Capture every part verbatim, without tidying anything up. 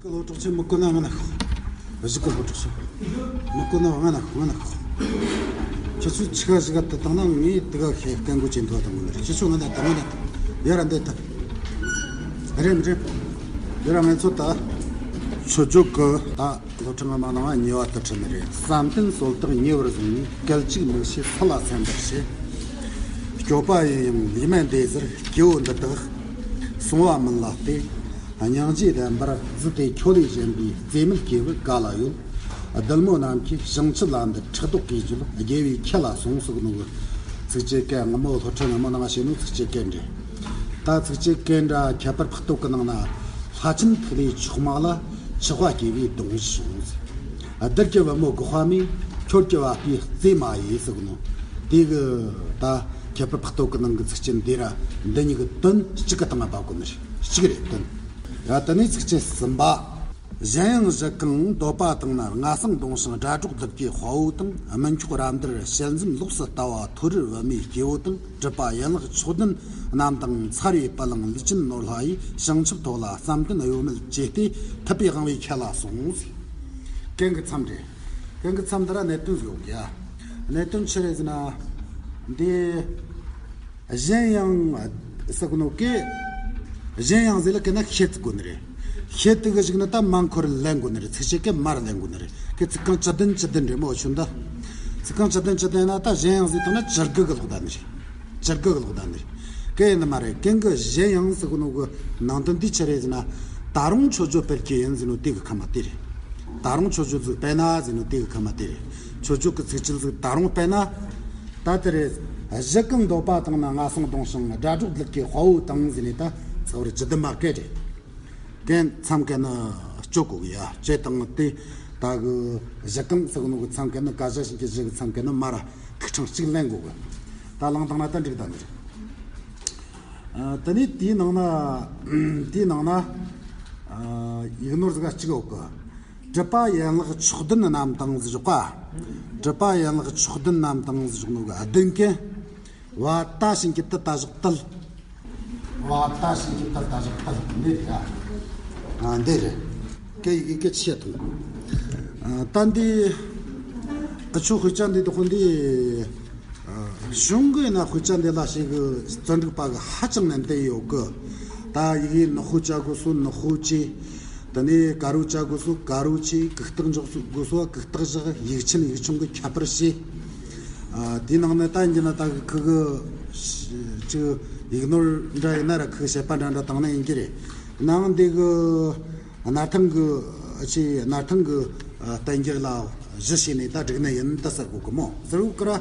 ཀི་ལོ་གྲོགས་ཆེ་མི་ཀོ་ན་ང་ན་ཤོག་གཞི་ཀི་ལོ་གྲོགས་ཆེ་མི་ཀོ་ན་ང་ན་ཤོག་ང་ན་ཤོག་ཁྱེད་ཚོས་ཆི་ག་ཞིག་ག་དུ་བཏང་ན་ངས་དུ་ག་ཤེས་སྐད་མགོ་ཅན་དུ་བཏང་གི་རེད། ཁྱེད་ཚོ་ང་ན་དང་ང་ན་དང་ཡར་འདེད་དང་རེམ་རེམ་ཡར་ང་ཚོ་ད་ཆོས་ཕྱོགས་ཀི་ད། སློབ་ཕྲུག་ང་མ་ནང་ཉེ་བ་དུ་ཁྲིད་ནི་རེད། བསམ་གཏན་སོལ་ཏག་ཉེ་བར་བཟུང་ནས། སྐད་ཅིག་མི་ཤེས་སུ་ལ་སེམས་པར་བྱེད། སྐྱོབ་པ་ཡིན་ཡང་ལུས་མེད་འདི་ཟེར། སྐྱེ་བོ་འདི་དག་གསུང་བ་མིན་ལ་སྟེ། སྙིང་རྗེ་ལྡན་པར་བརྫུས་ཏེ། ཁྱོད་ལས་གཞན་པའི་རྩེ་མོའི་སྐྱེས་བུ་ག་ལ་ཡོད། བདུད་མོ་ནམ་མཁའི་བྱང་ཆུབ་ལ་འདི། ཕྲག་དོག་གིས་བརྗོད་དགེ་བའི་ཁྱད་ལ་སོང་། ཟེར་གོ་ནོ་གི་ཚིགས་བཅད་སྐད། ངོ་མ་སློབ་ཕྲུག་ངོ་མ་ནང་བཤད་ནོ་ཚིགས་བཅད་སྐད་འདྲ། ད་ཚིགས་བཅད་སྐད་འདྲ་ཁྱད་པར་འཕགས་བསྟོད་ཀྱི་ནང་ན། ལྷ་ཆེན་ཐིག་ལེའི་མཆོག་མ་ལ། ཆགས་པ་སྐྱེ་བའི་གདུང་བཞི་བྱུང་། བདུད་ཀྱི་བུ་མོ་འགོག་པ་མེད། ཁྱོད་ཀྱི་བ་སྤུའི་རྩེ་མ་ཡིན། ཟེར་གོ་ནོ། དེ་གི་ད་ཁྱད་པར་འཕགས་བསྟོད་ཀྱི་ནང་གི་ཚིགས་བཅད་འདི་ར་འདི་གཉིས་ཀྱི་དོན་གཅིག་གི་སྟེང་ལ་བབ་གོ་ནི་རེད། གཅིག་རེད་དོན། ཡ་དེ་ནས་ཚིགས་བཅད་གསུམ་པ། གཞན་ཡང་གཞི་རྐང་འདོད་པ་དང་ནི། ལྔ་སང་གདུང་ཞིང་སྒྲ་སྒྲོགས་ལྡིར་གྱི་དཔའ་བོ་དང་། སྨིན་མཆོག་རབ་འདིར་ཞལ་འཛུམ་ལོགས་སུ་ལྟ་བ། མཐོ་རིས་བུད་མེད་སྐྱེ་བོ་དང་། གྲུབ་པ་ཡན་ལག་མཆོག་ལྡན་རྣམས་དང་། མཚར་བའི་དཔལ་བླངས་ལུས་ཅན་ནོར་ལྷ་ཡི། བྱང་ཆུབ་ཐོབ་ལ་བསམ་གཏན་གཡོ་མེད་བྱས་ཏེ། ཐུབ་པའི་དབང་བའི་ཁྱད་ལ་སོང་། གན་གི་མཚམས་རེད། གན་གི་མཚམས་འདི་ར་གནད་དོན་ཟིག་ཡོད་གི་ཡ། གནད་དོན་ཆི་རེད་ཟེར་ན། འདི། གཞན་ཡང་ཟེར་གོ་ནོ་གི། གཞན་ཡང་ཟེར་ལ་གན་ན་ཤེད་དགོས་ནི་རེད། ཤེད་དེ་གི་གཞུག་ན་ད་མ་འཁོར་ལེན་དགོས་ནི་རེད། ཚིགས་བཅད་གན་མར་ལེན་དགོས་ནི་རེད། གི་ཚིག་རྐང་བཅུ་བདུན་བཅུ་བདུན་རེད་མོ་ཆུ་འདི། ཚིག་རྐང་བཅུ་བདུན་བཅུ་བདུན་ན་ད་གཞན་ཡང་ཟེར་དང་ན་བཅུ་དགུ་གི་ལོག་ད་ནི་རེད། བཅུ་དགུ་གི་ལོག་ད་ནི་རེད། གན་ཡིན་ནི་མ་རེད། གན་གི་གཞན་ཡང་ཟེར་གོ་ནོ་གི་ནང་དོན་འདི་ཆི་རེད་ཟེར་ན། ད་རུང་མཆོད་བརྗོད་སྤེལ་གྱི་ཡིན་ཟེར་ནོ་དེ་གི་ཁ་མ་དེ་རེད། ད་རུང་མཆོད་བརྗོད་ཟིག་སྤེལ་ན་ཟེར་ནོ་དེ་གི་ཁ་མ་དེ་རེད། མཆོད་བརྗོད་ཀྱི་ཚིགས་བཅད་ཟིག་ད་རུང་སྤེལ་ན། ད་དེ་རེད། གཞི་རྐང་འདོད་པ་དང་ནི། ལྔ་སང་གདུང་ཞིང་སྒྲ་སྒྲོགས་ལྡིར་གྱི་དཔའ་བོ་དང་ཟེར་ནས་ད་ཚིག་བར་བཅུ་བདུན་མ་སྐད་རེད། གན་མཚམས་གན་ནི་གཅོད་དགོས་གི་ཡ། གཅོད་དང་དེ་ད་གི་གཞི་རྐང་ཟེར་གོ་ནོ་གི་མཚམས་གན་ནི་ཀ་ཞ་ཞིང་གི་གཞི་གི་མཚམས་གན་ནི་མར་ར་ཐིག་ཕྲེང་གཅིག་ལེན་དགོས་གི། ད་ལངས་དང་ན་ད་འགྲིག་ད་ནི་རེད། ཨ། དེ་ནས་དེའི་ནང་ན། དེའི་ནང་ན། ཨ། ཡིག་ནོར་ཟིག་གཅིག་ཡོད་གི། གྲུབ་པ་ཡན་ལག་མཆོག་ལྡན་རྣམས་དང་ཟེར་བཞག་པ། གྲུབ་པ་ཡན་ལག་མཆོག་ལྡན་རྣམས་དང་ཟེར་བཞག་ནོ་གི་བདུན་གན། བ་ཏ་ཞིང་གི་ཏི་ཏ་བཞག་ཏིལ། བ་ཏ་ཞིང་གི་ཏི་ཏ་བཞག་ཏིལ་འདི་རེད་ཨ། ཨ། འདི་རེད། སྐད་ཡིག་གི་སྐད་ཆ་ཐུང་། ཨ། ད་འདི་ཨ་ཆོ་དཔེ་ཆ་འདི་དག་འདི། ཨ། གཞུང་གི་ན་དཔེ་ཆ་འདི་ལ་ཞིག་གི་བརྩོན་འགྲུས་པ་གི་ཧ་ཅང་ནན་ཏན་ཡོད་གི། ད་ཡི་གེ་ནག་པོ་བྱ་དགོས་སོ་ནག་པོ་བྱས། དེ་ནས་དཀར་པོ་བྱ་དགོས་སོ་དཀར་པོ་བྱས། གུག་རྟགས་འཇོག་དགོས་སོ་གུག་རྟགས་བཞག་ཡིག་ཆེན་ཡིག་ཆུང་གི་ཁྱད་པར་བྱས། ཨ། དེའི་ནང་ནས་ད་ཡིན་གྱི་ན་ད་གི་ཁུ་གི་ཅིག་ཡིག་ནོར་འདྲ་ཡིན་ན་ར་ཁུ་གི་བཤད་པ་འདྲ་འདྲ་བཏང་ན་ཡིན་གྱི་རེད། ནང་འདི་གི་སྣར་ཐང་གི་ཆེ་སྣར་ཐང་གི་ཨ་བསྟན་འགྱུར་ལ་གཞི་བྱས་ནས་ད་བསྒྲིགས་ནི་ཡིན་ད་ཟེར་གོ་གི་མོ། ཟེར་གོ་གི་ར།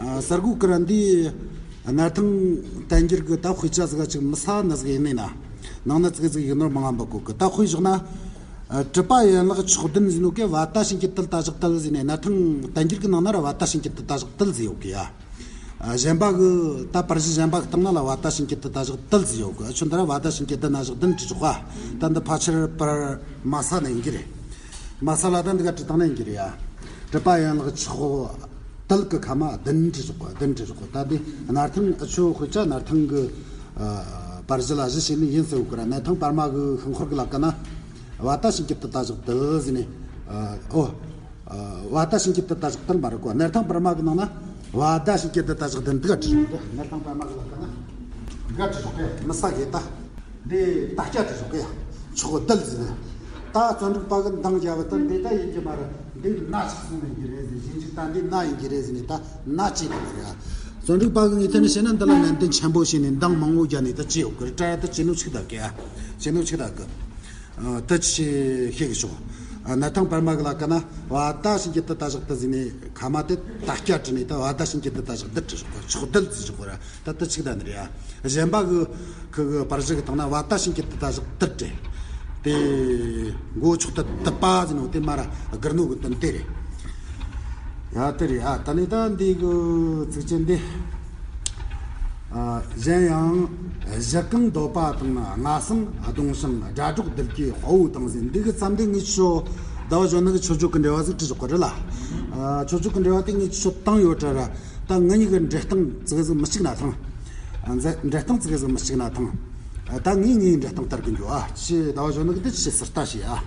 ཨ། ཟེར་གོ་གི་ར་འདི་སྣར་ཐང་བསྟན་འགྱུར་གི་ད་དཔེ་ཆ་ཟིག་ག་ཅིག་མི་ས་ན་ཟིག་ཡིན་ནི་ན། ནང་ན་ཙིག་ཙིག་ཡིག་ནོར་མང་ང་འབབ་གོ་གི། ད་དཔེ་བཞག་ན། ཨ། གྲུབ་པ་ཡན་ལག་མཆོག་ལྡན་ཟེར་ནོ་གི་བ་ཏ་ཞིང་གི་ཏིལ་ཏ་བཞག་ཏིལ་ཟེར་ནས་སྣར་ཐང་བསྟན་འགྱུར་གི་ནང་ན་ར་བ་ཏ་ཞིང་གི་ཏིལ་ཏ་བཞག་ཏིལ་ཟེར་ཡོད་གི་ཡ། ཨ། གཞན་པ་གི་ད་པར་གཞི་གཞན་པ་གི་སྟེང་ན་ལ་བ་ཏ་ཞིང་གི་ཏི་ཏ་བཞག་ཏིལ་ཟེར་ཡོད་གི། ཨ་ཆོ་འདི་ར་བ་ཏ་ཞིང་གི་ཏི་ན་བཞག་ལྡན་བྲིས་ཆོག་ག། ད་འདི་ཕལ་ཆེར་པར་མ་ས་ནས་ཡིན་གྱི་རེད། མ་ས་ལ་ད་འདི་ག་བྲིས་བཏང་ན་ཡིན་གྱི་རེད་ཡ། གྲུབ་པ་ཡན་ལག་མཆོག་ཏིལ་གི་ཁ་མ་ལྡན་བྲིས་ཆོག་ག། ལྡན་བྲིས་ཆོག་ག། ད་འདི་སྣར་ཐང་ཨ་ཆོ་དཔེ་ཆ་སྣར་ཐང་གི་ཨ་པར་གཞི་ལ་གཞི་བྱས་ནས་ཡིན་ཟེར་གོ་གི་ར། སྣར་ཐང་པར་མ་གི་ཤིང་འཁོར་གི་ལ་ཀ་ན་བ་ཏ་ཞིང་གི་ཏི་ཏ་བཞག་ཏིལ་ཟེར་ནས། ཨ། ཨོ། ཨ། བ་ཏ་ཞིང་གི་ཏི་ཏ་བཞག་ཏིལ་མ་རེད་གོ། སྣར་ཐང་པར་མ་གི་ནང་ན་བ་ཏ་ཞིང་གི་ཏི་ཏ་བཞག་ཏིལ་འདི་ག་བྲིས་ཆོག་གི། སྣར་ཐང་པར་མ་གི་ལ་ཀ་ན་འདི་ག་བྲིས་ཆོག་གི། མི་ས་གི་ད་འདི་ད་སྐྱ་བྲིས་ཆོག་གི། མཆོག་ཏིལ་ཟེར་ནས། ད་བརྩོན་འགྲུས་པ་གི་འདང་རྒྱབ་པ་ད་འདི་ད་ཡིན་གྱི་མ་རེད། འདི་ན་ཆགས་སོང་ནས་ཡིན་གྱི་རེད་ཟེར། གཞན་ཅིག་ད་འདི་ན་ཡིན་གྱི་རེད་ཟེར་ནས་ད་ན་ཅིག་དང་ཟེར་ཡ། བརྩོན་འགྲུས་པ་གི་ངོས་ཐད་ནས་བཤད་ན་འདི་ལ་ནན་ཏན་ཆེན་པོ་བྱས་ནས་འདང་མང་བོ་རྒྱབ་ནས་ད་ཅི་ཡོད་གི་རེད། ད་ཅི་ནུ་ཆིག་ད་གི་ཡ། ཅི་ནུ་ཆིག་ད་གི། ཨ། ད་ཅི་ཤེས་གི་ཆོག། ཨ། སྣར་ཐང་པར་མ་གི་ལ་ཀ་ན་བ་ཏ་ཞིང་གི་ཏི་ཏ་བཞག་ཏིལ་ཟེར་ནས་ཁ་མ་དེ་ད་སྐྱ་བྲིས་ནས་ད་བ་ཏ་ཞིང་གི་ཏི་ཏ་བཞག་ཏིལ་བྲིས་ཆོག་གི། མཆོག་ཏིལ་ཟེར་ཆོག་གི་ར། ད་ཏི་ཆིག་ད་ནི་རེད་ཡ། གཞན་པ་གི་ཁུ་གི་པར་གཞི་གི་སྟེང་ན་བ་ཏ་ཞིང་གི་ཏི་ཏ་བཞག་ཏིལ་བྲིས། དེ་མགོ་མཆོག་ཏུ་དུད་པ་ཟེར་ནོ་དེ་མར་སྒུར་ནོ་གི་དོན་དེ་རེད། ཡ་དེ་རེད་ཨ། ད་ནི་ད་འདི་གི་ཚིགས་བཅད་འདི། ཨ། གཞན་ཡང་གཞི་རྐང་འདོད་པ་དང་ན། ལྔ་སང་གདུང་ཞིང་སྒྲ་སྒྲོགས་ལྡིར་གྱི་དཔའ་བོ་དང་ཟེར། འདི་གི་མཚམས་འདི་ངས་ཆོ་ཟླ་བ་གཞོན་ནུ་གི་མཆོད་བརྗོད་ཀྱི་འགྲེལ་བ་ཟིག་བྲིས་ཆོག་གི་རེད་ལ། ཨ། མཆོད་བརྗོད་ཀྱི་འགྲེལ་བ་དེ་ངས་ཆོ་བཏང་ཡོད་དྲ་ར། ད་ང་གཉིས་ཀྱི་འགྲེལ་སྟངས་ཙི་གེ་ཟིག་མི་གཅིག་ན་ཐང་། ཨ། འགྲེལ་སྟངས་ཙི་གེ་ཟིག་མི་གཅིག་ན་ཐང་། ད་ངས་ངའི་འགྲེལ་སྟངས་ལྟར་གི་འགྱོ་ཨ། ཅི་ཟླ་བ་གཞོན་ནུ་གི་དེ་ཅི་ཟུར་ལྟ་བྱེད་ཨ།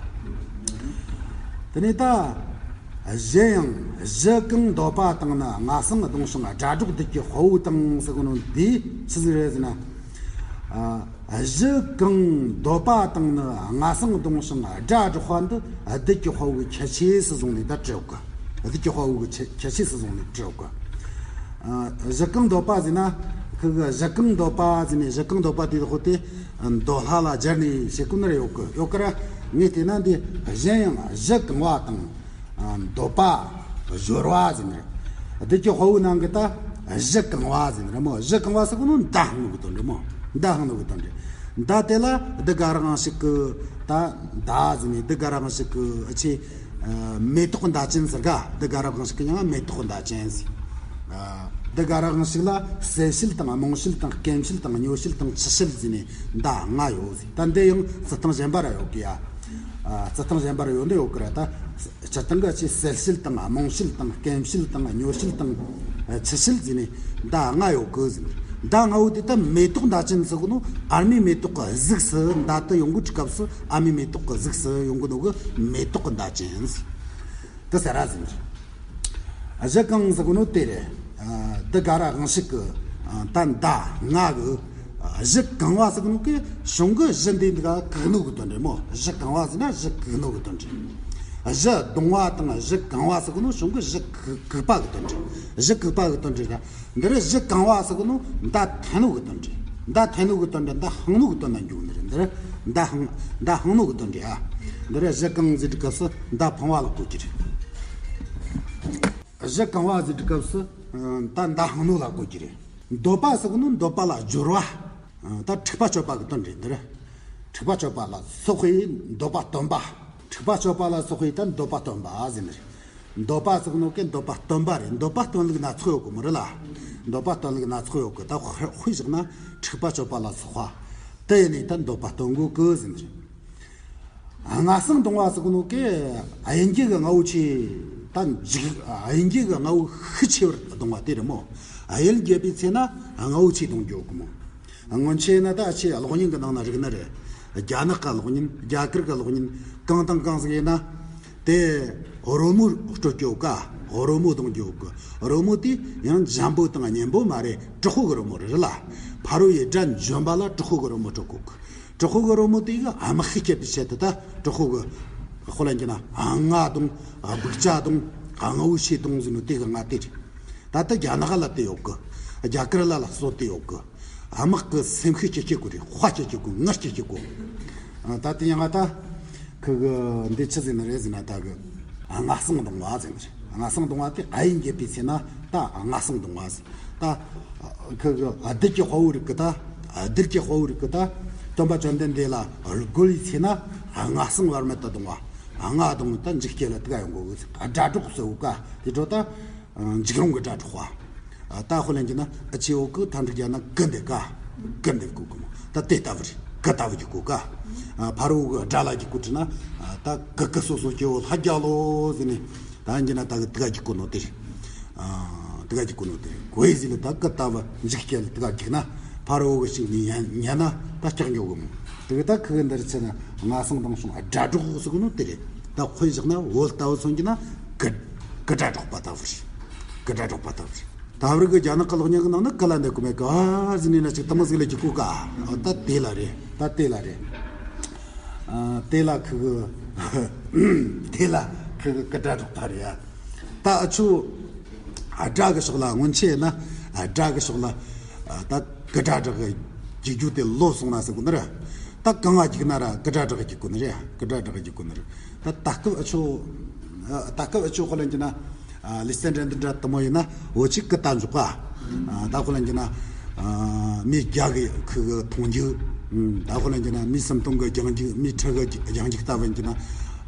དེ་ནས་ད། གཞན་ཡང་གཞི་གང་འདོད་པ་དང་ནི་ངན་སོང་གདུང་ཞིང་སྒྲ་སྒྲོགས་བདུད་ཀྱི་དཔའ་བོ་དང་ཟེར་གོ་ནོ་འདི་ཆི་ཟིག་རེད་ཟེར་ན། ཨ། གཞི་གང་འདོད་པ་དང་ནི་ངན་སོང་གདུང་ཞིང་སྒྲ་སྒྲོགས་པ་འདི་བདུད་ཀྱི་དཔའ་བོའི་ཁྱད་ཆོས་སུ་བཟུང་ནས་ད་བྲིའོ་གི། བདུད་ཀྱི་དཔའ་བོའི་ཁྱད་ཆོས་སུ་བཟུང་ནས་བྲིའོ་གི། ཨ། གཞི་གང་འདོད་པ་ཟེར་ན། ཁི་གི་གཞི་གང་འདོད་པ་ཟེར་ནས་གཞི་གང་འདོད་པ་དེ་ཧོ་དེ། འདོད་ལྷ་ལ་སྦྱར་ནས་བྱེད་ཀུན་ནར་ཡོད་གི་ཡོད་ཀི་ར། ངས་བལྟས་ན་འདི་གཞན་ཡང་གཞི་གང་བ་དང་། འདོད་པ། སྦྱོར་བ་ཟེར་ནས། བདུད་ཀྱི་དཔའ་བོའི་ནང་གི་ད་གཞི་གང་བ་ཟེར་ནས་ར་མོ། གཞི་གང་བ་ཟེར་གོ་ནོ་མདའ་འཕངས་ནོ་གི་དོན་རེད་མོ། མདའ་འཕངས་ནོ་གི་དོན་རེད། མདའ་དེ་ལ་འདི་ག་རང་ཞིག་གི་ད་མདའ་ཟེར་ནས་འདི་ག་རང་ཞིག་གི་ཨ་ཆེ། མེ་ཏོག་མདའ་ཅན་ཟེར་ག། འདི་ག་རང་ཞིག་གི་ཡང་མེ་ཏོག་མདའ་ཅན་ཟེར། འདི་ག་རང་ཞིག་ལ་གསལ་བྱེད་དང་རྨོངས་བྱེད་དང་སྐྱེ་བྱེད་དང་མྱོང་བྱེད་དང་འཆི་བྱེད་ཟེར་ནས་མདའ་ལྔ་ཡོད་ཟེར། ད་འདི་ཡང་རྩི་སྟངས་གཞན་པ་ར་ཡོད་གི་ཡ། རྩི་སྟངས་གཞན་པ་ར་ཡོད་འདི་ཡོད་གི་ར་ད། སྤྱིར་བཏང་གི་ཆེས་གསལ་བྱེད་དང་རྨོངས་བྱེད་དང་སྐྱེ་བྱེད་དང་མྱོང་བྱེད་དང་འཆི་བྱེད་ཟེར་ནས་མདའ་ལྔ་ཡོད་གི་ཟེར། མདའ་ལྔ་བོ་དེ་ད་མེ་ཏོག་མདའ་ཅན་ཟེར་གོ་ནོ། ཨ་མའི་མེ་ཏོག་གི་གཟུགས་སུ་མདའ་དེ་ཡོང་གི་སྐབས་སུ་ཨ་མའི་མེ་ཏོག་གི་གཟུགས་སུ་ཡོང་གི་ནོ་གི་མེ་ཏོག་གི་མདའ་ཅན་ཟེར། དེ་ཟེར་ར་ཟེར། གཞི་གང་ཟེར་གོ་ནོ་དེ་རེད། འདི་ག་ར་གང་ཞིག་གི་ད་མདའ་ལྔ་གི། གཞི་གང་བ་ཟེར་གོ་ནོ་གི་གཞུང་གི་གཞི་འདི་འདི་ག་གུག་ནོ་གི་དོན་རེད་མོ། གཞི་གང་བ་ཟེར་ན་གཞི་གུག་ནོ་གི་དོན་རེད། གཞི་གདུང་བ་དང་གཞི་གང་བ་ཟེར་གོ་ནོ་གཞུང་གི་གཞི་གུག་པ་གི་དོན་རེད། གཞི་གུག་པ་གི་དོན་རེད་ད། འདི་རུ་གཞི་གང་བ་ཟེར་གོ་ནོ་མདའ་འཐེན་ནོ་གི་དོན་རེད། མདའ་འཐེན་ནོ་གི་དོན་རེད། མདའ་འཕངས་ནོ་གི་དོན་ན་འཇུག་ནི་རེད། འདི་རུ་མདའ་འཕངས་མདའ་འཕངས་ནོ་གི་དོན་རེད་ཨ། འདི་རུ་གཞི་གང་ཟེར་དུས་སྐབས་སུ་མདའ་འཕངས་པ་ལ་གོ་རྒྱུ་རེད། གཞི་གང་བ་ཟེར་དུས་སྐབས་སུ་ད་མདའ་འཕངས་ནོ་ལ་གོ་རྒྱུ་རེད། འདོད་པ་ཟེར་གོ་ནོ་འདོད་པ་ལ་སྦྱོར་བ། ད་འཁྲིག་པ་གཅོད་པ་གི་དོན་རེད་འདིར། འཁྲིག་པ་གཅོད་པ་ལ་སོགས་པའི་འདོད་པ་སྟོན་པ། འཁྲིག་པ་གཅོད་པ་ལ་སོགས་པའི་ད་འདོད་པ་སྟོན་པ་ཟེར་ནི་རེད། འདོད་པ་ཟེར་གོ་ནོ་གི་འདོད་པ་སྟོན་པ་རེད། འདོད་པ་སྟོན་ལུགས་སྣ་ཚོགས་ཡོད་གི་མོ་རེད་ལ། འདོད་པ་སྟོན་ལུགས་སྣ་ཚོགས་ཡོད་གི། ད་དཔེ་དཔེ་བཞག་ན་འཁྲིག་པ་གཅོད་པ་ལ་སོགས་པ། དེ་ཡིན་ནི་ད་འདོད་པ་སྟོན་དགོས་གི་ཟེར་ནི་རེད། ངན་སོང་གདུང་བ་ཟེར་གོ་ནོ་གི། གཡུལ་འགྱེད་གི་རྔ་བོ་ཆེ། ད་འཇིགས་གཡུལ་འགྱེད་གི་རྔ་བོ་ཤུགས་ཆེ་བར་གདུང་བ་དེ་རེད་མོ། གཡུལ་འགྱེད་པའི་ཚེ་ན་རྔ་བོ་ཆེ་གདུང་རྒྱུ་ཡོད་གི་མོ། སྔོན་ཆད་ན་ད་ཆེ་གློག་བརྙན་གི་ནང་ན་རིག་ནི་རེད། རྒྱ་ནག་གི་གློག་བརྙན། རྒྱ་གར་གི་གློག་བརྙན། གང་དང་གང་ཟིག་ཡིན་ན། དེ་རོལ་མོ་དཀྲོལ་རྒྱུ་ཡོད་ཀ། རོལ་མོ་གཏོང་རྒྱུ་ཡོད་ཀ། རོལ་མོ་དེ་ཡང་འཇམ་པོ་དང་སྙན་པོ་མ་རེད། དྲག་པོ་གི་རོལ་མོ་རེད་ལ། ཕ་རོལ་ཡི་སྒྲ་འཇོམས་པ་ལ་དྲག་པོ་གི་རོལ་མོ་དཀྲོལ་དགོས་ཀ། དྲག་པོ་གི་རོལ་མོ་དེ་གི་དམག་ཤུགས་སྐྱེད་པའི་ཆེད་དུ་ད་དྲག་པོ་གི་དཔེ་ལ་འཇོག་ན་རྔ་གདུང་། སྦུག་ཆ་གདུང་། རྔ་བོ་ཆེ་གདུང་ཟེར་ནོ་དེ་གི་རྔ་དེ་རེད། ད་ལྟ་རྒྱ་ནག་ལ་དེ་ཡོད་གི། རྒྱ་གར་ལ་ལ་སོགས་དེ་ཡོད་གི། དམག་གི་སེམས་ཤུགས་སྐྱེད་སྐྱེད་དགོས་རེད། དཔའ་སྐྱེད་སྐྱེད་དགོས། ངར་སྐྱེད་སྐྱེད་དགོས། ད་དེ་ཡང་ང་ད་ཁི་གི་འདི་ཆི་ཟེར་ནི་རེད་ཟེར་ན་ད་གི་ངན་སོང་གདུང་བ་ཟེར་ནི་རེད། ངན་སོང་གདུང་བ་དེ་གཡུལ་འགྱེད་པའི་ཚེ་ན་ད་ངན་སོང་གདུང་བ་ཟེར། ད་ཁི་གི་བདུད་ཀྱི་དཔའ་བོ་རིགས་གི་ད། བདུད་ཀྱི་དཔའ་བོ་རིགས་གི་ད། སྟོན་པ་བཅོམ་ལྡན་འདས་ལ་རྒོལ་བའི་ཚེ་ན་ངན་སོང་བར་མེད་དུ་གདུང་བ། རྔ་གདུང་ད་འཇིགས་སྐྱེད་ལ་དགའ་ཡོང་གོ་གི། སྒྲ་སྒྲོགས་སུ་ག་དེ་འགྲོ་ད། འཇིགས་རུང་གི་སྒྲ་སྒྲོགས་པ། ད་དཔེ་ལེན་གྱི་ན་ཨ་ཆེ་འོ་གི་ཐ་འགྲིག་རྒྱ་ན་གི་འདེབས་ག་གི་འདེབས་གོ་གི་མོ། ད་དེ་ལྟ་བུ་རེད། གི་ལྟ་བུ་རྒྱུག་གོ་ག་ཕ་རོལ་གི་སྒྲ་ལ་རྒྱུག་གོ་དྲི་ན། ད་གི་གི་སོ་སོ་སྐྱེ་བོ་ལྷ་རྒྱལ་ལོ་ཟེར་ནས། ད་ཡིན་གྱི་ན་ད་གི་དི་ག་རྒྱུག་གོ་ནོ་དེ་རེད། དི་ག་རྒྱུག་གོ་ནོ་དེ་རེད། གོ་ཡི་ཟི་ལ་ད་གི་ལྟ་བུ་འཇིགས་སྐྱེད་ལ་དི་ག་རྒྱུག་ན། ཕ་རོལ་གི་ཞིག་ནས་ཉན་ན་ད་སྐྲག་འགྱོ་གི་མོ། དེ་གི་ད་ཁི་གི་འདིར་ཆེ་ན་ངན་སོང་གདུང་ཞིང་སྒྲ་སྒྲོགས་ཟེར་གོ་ནོ་དེ་རེད། ད་དཔེ་བཞག་ན་བོད་ལྟ་བུ་མཚོན་གྱི་ན་གི་གི་སྒྲ་སྒྲོགས་པ་ལྟ་བུ་རེད། གི་སྒྲ་སྒྲོགས་པ་ལྟ་བུ་རེད། ད་བར་གི་རྒྱ་ནག་གི་གློག་བརྙན་གི་ནང་ན་གི་ལ་འདེབས་གི་མེད་གི། ཨ་ཟི་ནི་ན་ཅིག་དུ་མོ་ཟིག་ལ་རྒྱུག་གོ་ག་ཨ་ད་དེ་ལ་རེད། ད་དེ་ལ་རེད། ཨ་དེ་ལ་ཁི་གི་དེ་ལ་ཁི་གི་གི་སྒྲ་སྒྲོགས་པ་རེད་ཡ། ད་ཨ་ཆུ་ཨ་སྒྲ་གི་ཕྱོགས་ལ་སྔོན་ཆད་ན་ཨ་སྒྲ་གི་ཕྱོགས་ལ་ཨ་ད་གི་སྒྲ་སྒྲོགས་གི་རྒྱུག་རྒྱུ་དེ་ལོབས་སོང་ན་ཟེར་གོ་ནི་རེད། ད་གང་ང་རྒྱུག་ན་ར་གི་སྒྲ་སྒྲོགས་གི་རྒྱུག་གོ་ནི་རེད། གི་སྒྲ་སྒྲོགས་གི་རྒྱུག་གོ་ནི་རེད། ད་ད་སྐབས་ཨ་ཆུ་ཨ་ད་སྐབས་ཨ་ཆུ་དཔེ་ལེན་གྱི་ན། ཨ་ལེ་ཚན་འདྲ་འདི་འདྲ་དུ་མོ་ཡིན་ན་འོ་ཅིག་གི་ལྟ་འཇོག་ག་ཨ་ད་དཔེ་ལེན་གྱི་ན། ཨ་མི་རྒྱ་གི་ཁུ་གི་མཐོང་རྒྱུ། ཨུམ་ད་དཔེ་ལེན་གྱི་ན་མི་སུམ་སྟོང་གི་རྒྱང་རྒྱུག་མི་ཁྲི་གི་རྒྱང་རྒྱུག་ལྟ་བུ་ཡིན་གྱི་ན།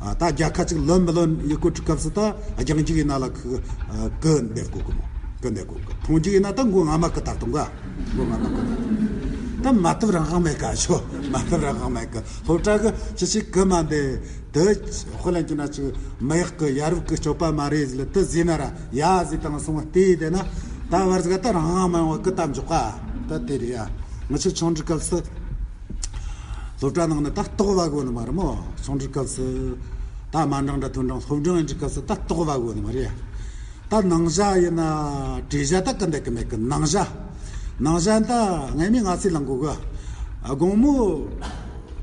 ཨ་ད་རྒྱལ་ཁ་ཅིག་ལོན་མི་ལོན་ཡི་གོ་ཁྲི་སྐབས་སུ་ད་རྒྱང་རྒྱུག་ཡིན་ན་ལ་ཁུ་གི་ཨ་གི་འདེབས་གོ་གི་མོ། གི་འདེབས་གོ་གི། མཐོང་རྒྱུག་ཡིན་ན་ད་མགོ་རྔ་མ་གི་ལྟ་གཏོང་ག་མགོ་རྔ་མ་གི་ལྟ་གཏོང་། ད་མ་ཐབས་རང་དབང་མེད་ག་ཆོ། མ་ཐབས་རང་དབང་མེད་གི། སློབ་གྲྭ་གི་ཅི་ཞིག་གི་མ་འདེབས། དེ་དཔེ་ལེན་གྱི་ན་ཅིག་མི་ཡག་གི་ཡ་རབས་ཀྱི་སྤྱོད་པ་མ་རེད་ཟེར་ལ་དེ་ཟེར་ན་ར་ཡ་ཟེར་དང་སོང་བ་དེ་ཡིན་དེ་ན། ད་བར་ཟིག་ད་རང་དབང་མ་ཡོང་བ་གི་ལྟ་འཇོག་ག་ད་དེ་རེད་ཡ། ང་ཚོ་ཆུང་འདྲི་སྐབས་སུ་ སློབ་གྲྭ་ནང་ནས་ད་རྟོགས་པ་དགོས་ནི་མ་རེད་མོ། ཆུང་འབྲིང་སྐབས་སུ་ད་དམའ་འབྲིང་འདྲ་མཐོ་འབྲིང་སློབ་འབྲིང་ཡིན་འདྲི་སྐབས་སུ་ད་རྟོགས་པ་དགོས་ནི་མ་རེད། ད་ནང་བཞག་ཡིན་ན་བྲིས་བཞག་ད་ཀི་འདེད་ཀི་མེད་ཀི། ནང་བཞག་ནང་བཞག་ད་ངེས་མེད་ང་སི་ལང་གོ་གི། དགོང་མོ་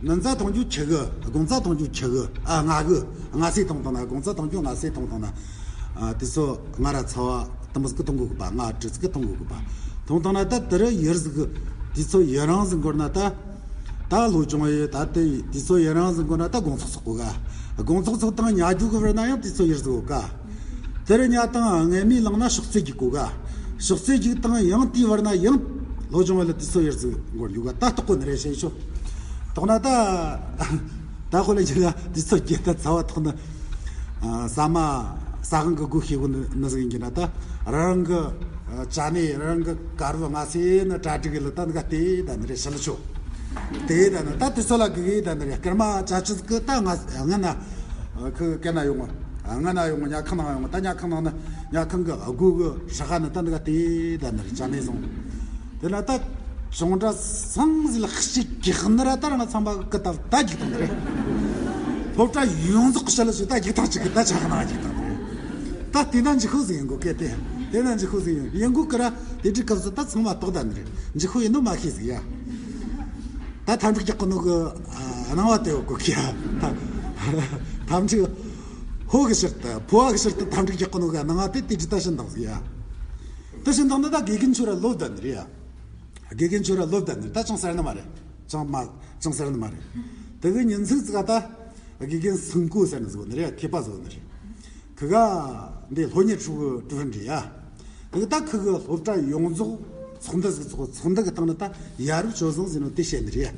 ནན་ཙ་ཐོང་རྒྱུ་ཁྱི་གི། དགོང་ཙ་ཐོང་རྒྱུ་ཁྱི་གི། ཨ་ང་གི། ང་སི་ཐོང་ཐོང་ན་དགོང་ཙ་ཐོང་རྒྱུ་ང་སི་ཐོང་ཐོང་ན། ཨ་དེ་ཚོ་ང་ར་ཚ་བ་དམ་སྐུ་ཐོང་གོ་གི་པ། ང་དྲི་སྐུ་ཐོང་གོ་གི་པ། ཐོང་ཐོང་ན་ད་དེ་རུ་ཡུར་ཟིག་གི། དེ་ཚོ་ཡུན་རིང་ཟིག་འགོར་ན་ད། ད་ལོ་ཆུང་ཡོད་ད། དེ་དེ་ཚོ་ཡུན་རིང་ཟིག་འགོར་ན་ད་དགོང་ཚོགས་ཚོགས་གོ་ག། དགོང་ཚོགས་ཚོགས་དང་ཉལ་རྒྱུ་གི་བར་ན་ཡང་དེ་ཚོ་ཡུར་ཟིག་གོ་ག། དེ་རུ་ཉལ་དང་ངལ་མི་ལངས་ན་ཕྱག་ཚོད་རྒྱུག་གོ་ག། ཕྱག་ཚོད་རྒྱུག་དང་ཡང་དེའི་བར་ན་ཡང་ལོ་ཆུང་བ་ལ་དེ་ཚོ་ཡུར་ཟིག་འགོར་རྒྱུ་ག། ད་རྟོགས་གོ་ནི་རེད་ཤེས་ཤོ། རྟོགས་ན་ད། ད་ཁོ་ལ་ཅི་ལ་དེ་ཚོ་སྐྱེ་ད་ཚ་བ་ཐོག་ན། ཨ་ཟ་མ་ཟ་ཁང་གི་སྒོ་ཕྱེ་གོ་ནི་ཟིག་ཡིན་གྱི་ན་ད། རང་གི་ཨ་ཅ་ནེ་རང་གི་དཀར་བོ་ང་སེ་ནི་གྲ་སྒྲིག་ལ་ད་འདི་ག་དེ་ད་ནི་རེད་ཤ་ལ་ཆོ། དེ་ད་ནི་ད་དེ་ཚོ་ལ་གི་གི་ད་ནི་རེད། སྐར་མ་ཅ་ཆི་གི་ད་ང་ང་ན་ཁི་གི་ན་ཡོང་ང་ང་ན་ཡོང་ང་ཉལ་ཁང་ནང་ཡོང་ང་། ད་ཉལ་ཁང་ནང་ནི་ཉལ་ཁང་གི་སྒོ་གི་ཧྲ་ཁ་ནི་ད་འདི་ག་དེ་ད་ནི་རེད། ཅ་ནེ་སོང་། དེ་ན་ད་ཅོང་སྒྲ་སང་ཟིག་ལ་ཤི་གི་ཁ་ནི་ར་ད་རང་ཚང་མ་གི་ད་ད་རྒྱུག་ཐང་རེད། སློབ་གྲྭ་ཡོངས་རྫོགས་ཀྱི་ཤ་ལ་ཞིག་ད་རྒྱུག་ཐང་ཅིག་གི་ད་ཆ་ཁ་ན་རྒྱུག་ཐང་རེད། ད་དེ་ན་འཇིགས་ཤོག་ཟིག་ཡིན་གོ་གལ་ཏེ། དེ་ན་འཇིགས་ཤོག་ཟིག་ཡིན་ཡིན་གོ་གི་ར། དེ་འདྲའི་སྐབས་སུ་ད་ཚང་མ་རྟོགས་ད་ནི་རེད། འཇིགས་ཤོག་ཡིན་ནོ་མ་ཤེས་ཟིག་ཡ། ད་འཐབ་འཁྲུག་རྒྱག་གི་ནོ་གི་ཨ་སྣང་བ་དེ་ཡོད་གོ་གི་ཡ། ད་འཐབ་འཁྲུག་ཕོ་གི་ཕྱིར་དུ་ཕོ་བ་གི་ཕྱིར་དུ་འཐབ་འཁྲུག་རྒྱག་གི་ནོ་གི་སྣང་བ་དེ་དེ་འདྲའི་ད་ཕྱིན་དང་ཟིག་ཡ། ད་ཕྱིན་དང་ནི་ད་དགེ་རྒན་ཚོ་ར་ལོབས་ད་ནི་རེད་ཡ། དགེ་རྒན་ཚོ་ར་ལོབས་ད་ནི་ད་ཅང་ཟེར་ནི་མ་རེད། ཅང་མ་ཅང་ཟེར་ནི་མ་རེད། དེ་གི་ཉིན་ཚིག་ཙི་ག་ད་དགེ་རྒན་སུན་ཀུ་ཟེར་ནི་ཟིག་ནི་རེད། མཁས་པ་ཟིག་ནི་རེད། ཁི་ག་འདི་སློབ་གཉེར་ཧྲུའུ་ཀྲུའུ་རེན་རེད་ཡ། དེ་གི་ད་ཁི་གི་སློབ་གྲྭ་ཡོངས་རྫོགས་ཚོགས་འདུ་ཟིག་ཚོགས། ཚོགས་འདུ་གི་སྟེང་ནས་ད་ཡ་རབས་སྤྱོད་བཟང་ཟེར་ནོ་དེ་བཤད་ནི་རེད་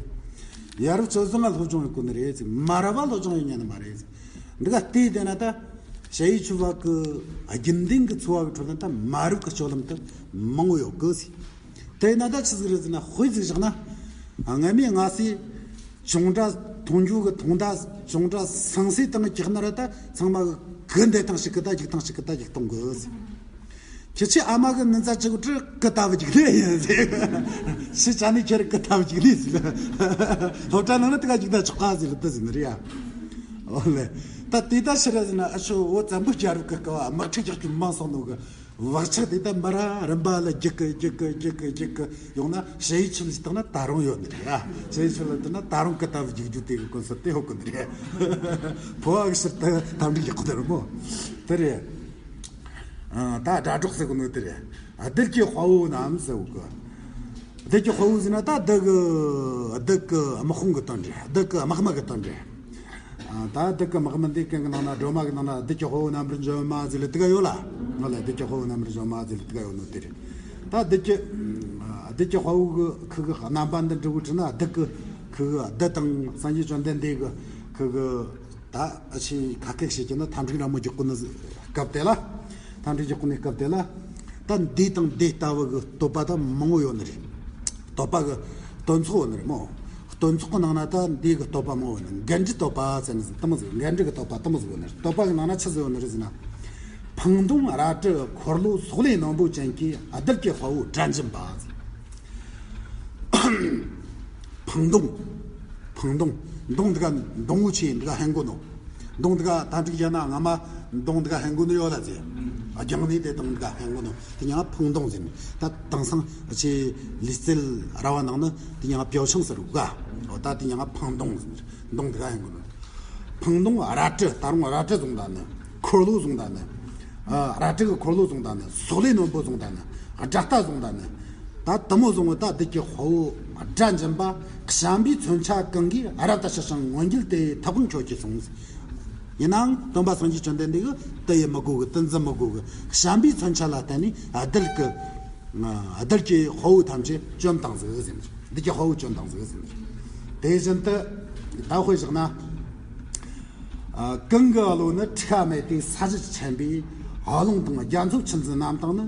ཡ། ཡ་རབས་སྤྱོད་བཟང་ང་སློབ་སྦྱོང་ཡོད་གོ་ནི་རེད་ཟེར། མ་རབས་པ་སློབ་སྦྱོང་ཡོད་ཉན་ནི་མ་རེད་ཟེར། འདི་ག་བལྟས་བསྡད་ན་ད་ཞ་ཡི་ཆུ་བ་གི་རྒྱུན་ལྡན་གི་འཚོ་བ་གི་ཁྲོད་ན་ད་མ་རབས་གི་སྤྱོད་ལམ་དུ་མང་བོ་ཡོད་གི་ཟེར། དེ་ན་ད་ཆི་ཟིག་རེད་ཟེར་ན། དཔེ་ཟིག་བཞག་ན། ང་མི་ང་སི་ཅོང་སྒྲ་ཐོང་རྒྱུ་གི་ཐོང་ད་ཅོང་སྒྲ་སང་སི་དང་གི་ཁ་ན་ར་ད་ཚང་མ་གི་འདེད་ཐང་ཞིག་གི་ད་རྒྱུག་ཐང་ཞིག་གི་ད་རྒྱུག་གཏོང་གི་ཟེར། ཁྱེད་ཆི་ཨ་མ་གི་ནི་ཙ་ཅི་གུ་ཀི་ཏ་བུ་ཅིག་ལས་ཡིན་ཟེར། ཤི་ཅ་ནི་ཁྱེར་ཀི་ཏ་བུ་ཅིག་ལས་ཟེར། སློབ་གྲྭ་ནང་ན་དེ་ག་ཅིག་ད་ཆོག་ག་ཟེར་ལ་ད་ཟེར་ནི་རེད་ཡ། ཨོ་ལེ། ད་དེ་ད་ཕྱིར་ཟེར་ན་ཨ་ཆོ་བོད་བཙན་པོ་རྒྱལ་རབས་ཀྱི་སྐབས་དམག་འཁྲུག་རྒྱག་རྒྱུ་མང་སོང་ནོ་གི་བག་ཆགས་དེ་ད་མི་ར་རིམ་པ་ལ་རྒྱུག་གི་རྒྱུག་གི་རྒྱུག་གི་རྒྱུག་གི་ཡོང་ན་ཞ་ཡི་ཆུ་ལ་ཞིག་བཏང་ན་ད་རུང་ཡོད་ནི་རེད་ཡ། ཞ་ཡི་ཆུ་ལ་བཏང་ན་ད་རུང་ཀི་ཏ་བུ་རྒྱུག་རྒྱུ་དེ་གི་གོ་ས་དེ་ཧོ་གི་ནི་རེད། ཕོ་བ་གི་ཕྱིར་ད་ཐམ་འགྲིག་ཡག་གི་ད་རུང་མོ། དེ་རེད། ཨ་ད་སྒྲ་སྒྲོགས་ཟེར་གོ་ནོ་དེ་རེད། ཨ་བདུད་ཀྱི་དཔའ་བོ་རྣམས་ཟེར་གོ་གི། བདུད་ཀྱི་དཔའ་བོ་ཟེར་ན་ད་བདུད་གི་བདུད་གི་དམག་དཔུང་གི་དོན་རེད། བདུད་གི་དམག་མི་གི་དོན་རེད། ཨ་ད་བདུད་གི་དམག་མི་འདི་གང་གི་ནང་ན་སྒྲོལ་མ་གི་ནང་ན་བདུད་ཀྱི་དཔའ་བོ་རྣམ་པར་འཇོམས་མ་ཟེར་ལ་དེ་ག་ཡོད་ལ། ང་ལ་བདུད་ཀྱི་དཔའ་བོ་རྣམ་པར་འཇོམས་མ་ཟེར་ལ་དེ་ག་ཡོད་ནོ་དེ་རེད། ད་བདུད་ཀྱི་ཨ་བདུད་ཀྱི་དཔའ་བོ་གི་ཁུ་གི་རྣམ་པ་འདི་འབྲི་བོ་བྲིས་ན་བདུད་གི་ཁུ་གི་བདུད་དང་སངས་རྒྱས་བཅོམ་ལྡན་འདས་གི་ཁུ་གི་ད་ཨ་ཆེ་ཁ་སྐད་བཤད་ཀྱི་ན་ཐམ་འགྲིག་ར་མོ་རྒྱག་གོ་ནི་སྐབས་དེ་ལ། ཐམ་འགྲིག་རྒྱག་གོ་ནི་སྐབས་དེ་ལ། ད་འདི་དང་འདི་ལྟ་བུ་གི་བསྟོད་པ་ད་མང་བོ་ཡོད་ནི་རེད། བསྟོད་པ་གི་སྟོན་ཚོགས་ཡོད་ནི་རེད་མོ། སྟོན་ཚོགས་གི་ནང་ན་ད་འདི་གི་བསྟོད་པ་མང་བོ་ཡོད་ནི། འགན་འཁྲི་བསྟོད་པ་ཟེར་ནི་ཟིག་དེ་མོ་ཟིག་འགན་འཁྲི་གི་བསྟོད་པ་དེ་མོ་ཟིག་ཡོད་ནི་རེད། བསྟོད་པ་གི་ནང་ན་ཆི་ཟིག་ཡོད་ནི་རེད་ཟེར་ན། འཕང་གདོང་རལ་གྲི་འཁོར་ལོ་སོག་ལེ་རྣོན་པོ་ཅན་གྱིས། བདུད་ཀྱི་དཔའ་བོ་དགྲ་འབྱིན་པ་ཟེར། འཕང་གདོང་། འཕང་གདོང་། གདོང་འདི་ག་གདོང་བོ་ཆེ་འདི་ག་ཧན་གོ་ནོ། གདོང་འདི་ག་ཐམ་འགྲིག་རྒྱག་ན་སྔ་མ་གདོང་འདི་ག་ཧན་གོ་ནོ་ཡོད་ལ་ཟེར། རྒྱང་ནས་དེ་དང་འདི་ག་ཧན་གོ་ནོ། དེ་ཉང་འཕང་གདོང་ཟེར་ནི། ད་དེང་སང་ཆེ་ལུས་རྩལ་ར་བ་ནང་ནི་དེ་ཉང་པེའུ་ཆང་ཟེར་ག། འོ་ད་དེ་ཉང་འཕང་གདོང་ཟེར་ནི། གདོང་འདི་ག་ཧན་གོ་ནོ། འཕང་གདོང་རལ་གྲི། ད་རུང་རལ་གྲི་བཟུང་ད་ནི། འཁོར་ལོ་བཟུང་ད་ནི། ཨ་རལ་གྲི་གི་འཁོར་ལོ་བཟུང་ད་ནི། སོག་ལེ་རྣོན་པོ་བཟུང་ད་ནི། དགྲ་རྟ་བཟུང་ད་ནི། ད་དེ་མོ་བཟུང་བ་ད་བདུད་ཀྱི་དཔའ་བོ་དགྲ་འབྱིན་པ་བྱམས་པའི་མཚོན་ཆ་གང་གིས་རབ་ཏུ་ཞི་ཞིང་མངོན་གྱུར་ཏེ་ཐབས་ཀུན་ཁྱོད་ཀྱིས་ཟུངས། ཡིན་ནའང་སྟོན་པ་སངས་རྒྱས་བཅོམ་ལྡན་འདས་ཀྱིས་དེ་ཡི་མི་དགོས་གི། དེ་འཛིན་མི་དགོས་གི། བྱམས་པའི་མཚོན་ཆ་ལ་བརྟེན་ནས་བདུད་ཀྱི། བདུད་ཀྱི་དཔའ་བོ་ཐམས་ཅད་བཅོམ་བཏང་ཟིག་ཟེར་ནས། བདུད་ཀྱི་དཔའ་བོ་བཅོམ་བཏང་ཟིག་ཟེར་ནས། དེ་བཞིན་དུ་ད་དཔེ་བཞག་ན། ཨ་གང་གི་བློ་ནི་འཁྲུལ་བ་མེད་དེ། ས་གཞི་ཆེན་པོའི་ཀླུང་དང་། རྒྱ་མཚོ་ཆུ་འཛིན་རྣམས་དང་ནི།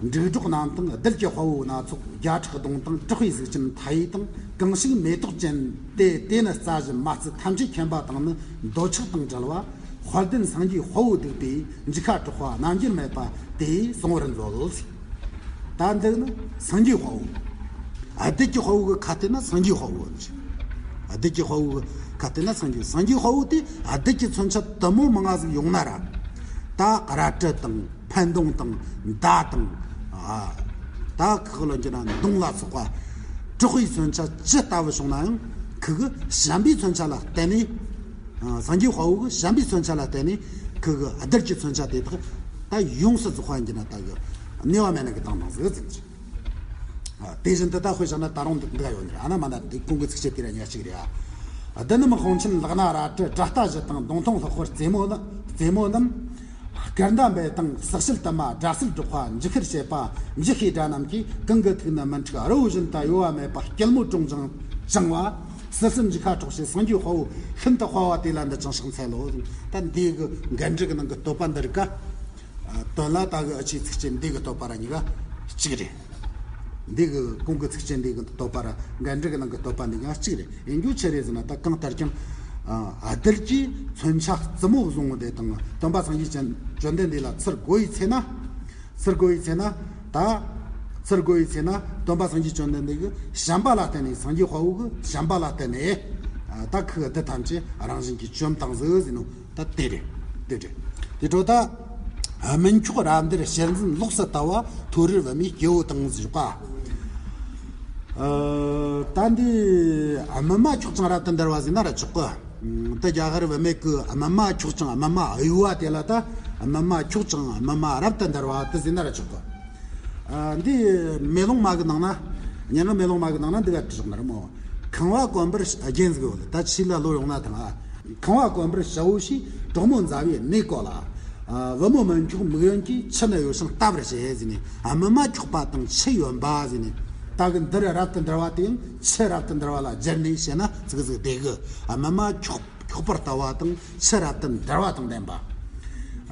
འབྲུག་སྒྲོགས་རྣམས་དང་། བདུད་ཀྱི་དཔའ་བོ་སྣ་ཚོགས། བརྒྱ་ཕྲག་གདོང་དང་། དྲག་པོའི་གཟུགས་ཅན་མཐའ་ཡས་དང་། གང་ཞིག་མེ་ཏོག་ཅན་ཏེ། དེ་ནི་རྩྭ་བཞིན་མ་བརྩི་ཐམས་ཅད་མཁྱེན་པ་དང་ནི། འདོད་ཆགས་དང་བྲལ་བ་དཔལ་ལྡན་སངས་རྒྱས་དཔའ་བོ་སྡིག་པའི། འཇིགས་ཁ་དྲག་པོ་རྣམ་འགྱུར་མེད་པ་དེ། བསྲུང་བར་མཛོད། ད་འདི་ནི་སངས་རྒྱས་དཔའ་བོ། ཨ་བདུད་ཀྱི་དཔའ་བོ་གི་ཁ་དེ་ན་སངས་རྒྱས་དཔའ་བོ་ནི། རྡུལ་གྱི་དཔའ་བོའི་ཁ་བལྟས་ན་སངས་རྒྱས། སངས་རྒྱས་དཔའ་བོ་དེ་རྡུལ་གྱི་མཚོན་ཆ་དུ་མོ་མང་ང་ཟིག་ཡོང་ན་ར། ད་རལ་གྲི་དང་འཕེན་གདོང་དང་མདའ་དང་། ཨ། ད་ཁག་ལ་འགྱུར་ན་མདུང་ལ་སོགས་པ་དྲག་པོའི་མཚོན་ཆ་ཇི་ལྟ་བུ་བྱུང་ན་ཡང་ཁོ་གི་བྱམས་པའི་མཚོན་ཆ་ལ་བརྟེན་ནས། ཨ། སངས་རྒྱས་དཔའ་བོ་གི་བྱམས་པའི་མཚོན་ཆ་ལ་བརྟེན་ནས་ཁོ་གི་རྡུལ་གྱི་མཚོན་ཆ་དེ་དག་ད་ཡོངས་སུ་རྫོགས་པ་འགྱུར་ན་ད་གི་གནས་པ་མེད་ན་གི་བཏང་བཏང་ཟིག་ཟེར་གྱི། ཨ། དེ་བཞིན་དུ་ད་དཔེ་བཞག་ན་ད་རུང་འདི་འདི་ག་ཡོད་ནི་རེད། ཨ་ན་མ་ན་འདི་ཀུན་གྱི་ཚིགས་བཅད་དེ་ར་ཉག་གཅིག་རེད། ཨ། བདུད་རྣམས་དཔུང་ཆེན་ལག་ན་རལ་གྲི། དགྲ་རྟ་བཞི་དང་མདུང་ཐུང་ལྷག་པར་རྩེ་མོ་ནི། རྩེ་མོ་རྣམས། སྐར་མདའ་འབེན་དང་ཟག་བཅད་དུ་མ། དགྲ་བསད་སྒྲོག་པ་འཇིགས་ཤེད་བྱེད་པ། འཇིགས་ཤེས་དགྲ་རྣམས་ཀྱིས། གང་གི་ཐུགས་ནི་མི་འཁྲུགས་རི་བོ་བཞིན་དུ། གཡོ་བ་མེད་པ་སྐྱིལ་མོ་ཀྲུང་བཅངས་བཅངས་པ། བསིལ་གསུམ་འཇིགས་ཁ་འཕྲོག་བྱེད་སངས་རྒྱས་དཔའ་བོ། ཤིན་ཏུ་དཔའ་བ་དེ་ལ་འདི་ཅིང་ཕྱག་འཚལ་ལོ། ད་འདི་གི་འགན་འཁྲི་གི་ནང་གི་བསྟོད་པ་འདི་རིགས་ཀ། ཨ། དོན་ལ་ད་གི་ཨ་ཆི་ཚིགས་བཅད་འདི་གི་བསྟོད་པ་ར་གཉིས་ཀ་གཅིག་རེད། འདི་གི་ཀུན་གྱི་ཚིགས་བཅད་འདི་གི་བསྟོད་པ་ར་འགན་འཁྲི་གི་ནང་གི་བསྟོད་པ་འདི་གཉིས་ཀ་གཅིག་རེད། ཡིན་རྒྱུ་ཆི་རེད་ཟེར་ན་ད་གང་ལྟར་ཀྱང་། ཨ། རྡུལ་གྱི་མཚོན་ཆ་རྩུབ་མོ་བཟུང་བ་དེ་དང་སྟོན་པ་སངས་རྒྱས་བཅོམ་ལྡན་འདས་ལ་ཚུར་རྒོལ་བའི་ཚེ་ན། ཚུར་རྒོལ་བའི་ཚེ་ན་ད། ཚུར་རྒོལ་བའི་ཚེ་ན་སྟོན་པ་སངས་རྒྱས་བཅོམ་ལྡན་འདས་ཀྱི་བྱམས་པ་ལ་བརྟེན་ནས། སངས་རྒྱས་དཔའ་བོ་གི་བྱམས་པ་ལ་བརྟེན་ནས། ཨ། ད་ཁོ་གི་རྡུལ་ཐམས་ཅད་རང་བཞིན་གྱིས་བཅོམ་བཏང་ཟིག་ཟེར་ནོ། ད་དེ་རེད། དེ་རེད། དེ་འཕྲོ་ད། ཨ། མི་འཁྱོག་རལ་འདར་གཤེར་འཛིན་ལོགས་སུ་ལྟ་བ། མཐོ་རིས་བུ་མོའི་སྐྱེ་བོ་དང་ཟེར་བ། ཨ། ད་འདི། ཨ། མི་མ་འཁྱོག་ཅིང་རབ་ཏུ་འདར་བ་ཟེར་ན་ར་ཆོག་གི། ད་རྒྱ་གར་བུད་མེད་ཀྱི་མི་མ་འཁྱོག་ཅིང་མི་མ་གཡོ་བ་དེ་ལ་ད་མི་མ་འཁྱོག་ཅིང་མི་མ་རབ་ཏུ་འདར་བ་དེ་ཟེར་ན་ར་ཆོག་གི། ཨ། འདི་མེ་ལོང་མ་གི་ནང་ན། སྙན་ངག་མེ་ལོང་མ་གི་ནང་ན་འདི་ག་བྲིས་བཞག་ནི་རེད་མོ། ཁང་བ་གོན་པར་རྒྱན་ཟིག་ཡོད་ལ་ད་ཕྱི་ལ་ལོ་ཡོང་ན་ཐང་ཨ། ཁང་བ་གོན་པར་ཞ་བོ་ཞིག་གྲོག་མོ་མཛའ་བོའི་གནས་སྐོར་ལ། ཨ། བུ་མོ་མི་འཁྱོག་མིག་ཡོན་གྱིས། ཁྱི་ནི་གཡོ་ཞིང་ལྟ་བར་བྱེད་ཟེར་ནས། ཨ། མི་མ་འཁྱོག་པ་དང་ཁྱི་གཡོན་པ་ཟེར་ནས། ད་གི་འདིར་རབ་ཏུ་འདར་བ་དེ་ཡང་ཁྱི་རབ་ཏུ་འདར་བ་ལ་སྦྱར་ནས་བཤད་ན་ཙིག་ཙིག་བདེ་གི། ཨ། མི་མ་འཁྱོག་འཁྱོག་པར་ལྟ་བ་དང་ཁྱི་རབ་ཏུ་འདར་བ་དང་ལྡན་པ།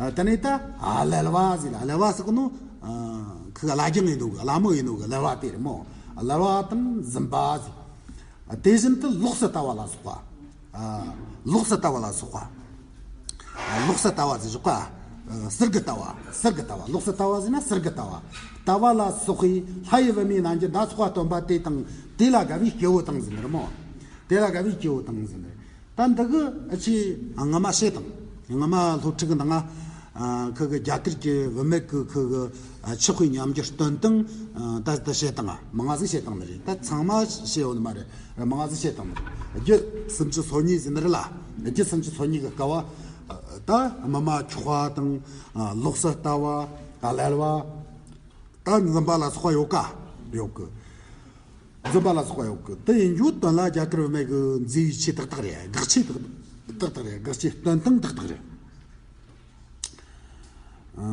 ཨ། དེ་ནས་ད་ཨ་ལལ་བ་ཟེར་ལ། ཨ་ལལ་བ་ཟེར་གི་ནོ། ཨ། ཁོ་གི་བླ་རྒན་ཡིན་ནོ་གི། བླ་མོ་ཡིན་ནོ་གི་ལལ་བ་དེ་རེད་མོ། ཨ་ལལ་བ་དང་འཛུམ་པ་ཟེར། ཨ། དེ་བཞིན་དུ་ལོགས་སུ་ལྟ་བ་ལ་སོགས་པ། ཨ། ལོགས་སུ་ལྟ་བ་ལ་སོགས་པ། ཨ། ལོགས་སུ་ལྟ་བ་ཟེར་ཞོག་ག། ཨ། ཟུར་གི་ལྟ་བ། ཟུར་གི་ལྟ་བ། ལོགས་སུ་ལྟ་བ་ཟེར་ན་ཟུར་གི་ལྟ་བ། ལྟ་བ་ལ་སོགས་པའི་ལྷ་ཡི་བུ་མོའི་རྣམ་འགྱུར་སྣ་ཚོགས་པ་སྟོན་པ་དེ་དང་དེ་ལ་དགའ་བའི་སྐྱེ་བོ་དང་ཟེར་ནི་རེད་མོ། དེ་ལ་དགའ་བའི་སྐྱེ་བོ་དང་ཟེར་ནི་རེད། ད་འདི་གི་ཨ་ཆི་ངོ་མ་བཤད་དང་། ངོ་མ་སློབ་ཁྲིད་གི་ནང་ང་། ཨ། ཁོ་གི་རྒྱ་གར་གྱི་བུད་མེད་ཀྱི་ཁོ་གི། ཨ། ཆགས་པའི་ཉམས་འགྱུར་སྟོན་སྟངས། ཨ། ད་ད་བཤད་སྟངས་ང་མང་ང་ཟིག་བཤད་སྟངས་ནི་རེད། ད་ཚང་མ་བཤད་ཡོད་ནི་མ་རེད། མང་ང་ཟིག་བཤད་སྟངས་ནི་རེད། རྒྱུ་སུམ་ཅུ་སོ་གཉིས་ཟེར་ནི་རེད་ལ། རྒྱུ་སུམ་ཅུ་སོ་གཉིས་ཀྱི་སྐབས་བ། ད་མི་མ་འཁྱོག་པ་དང་། ཨ། ལོགས་སུ་ལྟ་བ། ཨ་ལལ་བ། ད་འཛུམ་པ་ལ་སོགས་པ་ཡོད་ཀ། ཡོད་གི། འཛུམ་པ་ལ་སོགས་པ་ཡོད་གི། དེ་ཡིན་རྒྱུ་དོན་ལ་རྒྱ་གར་བུད་མེད་ཀྱི་མཛེས་པའི་ཆོས་ཏག་ཏག་རེད། དགག་ཆོས་ཏག་ཏག་རེད། དགག་ཆོས་སྟོན་སྟངས་ཏག་ཏག་རེད། ཨ།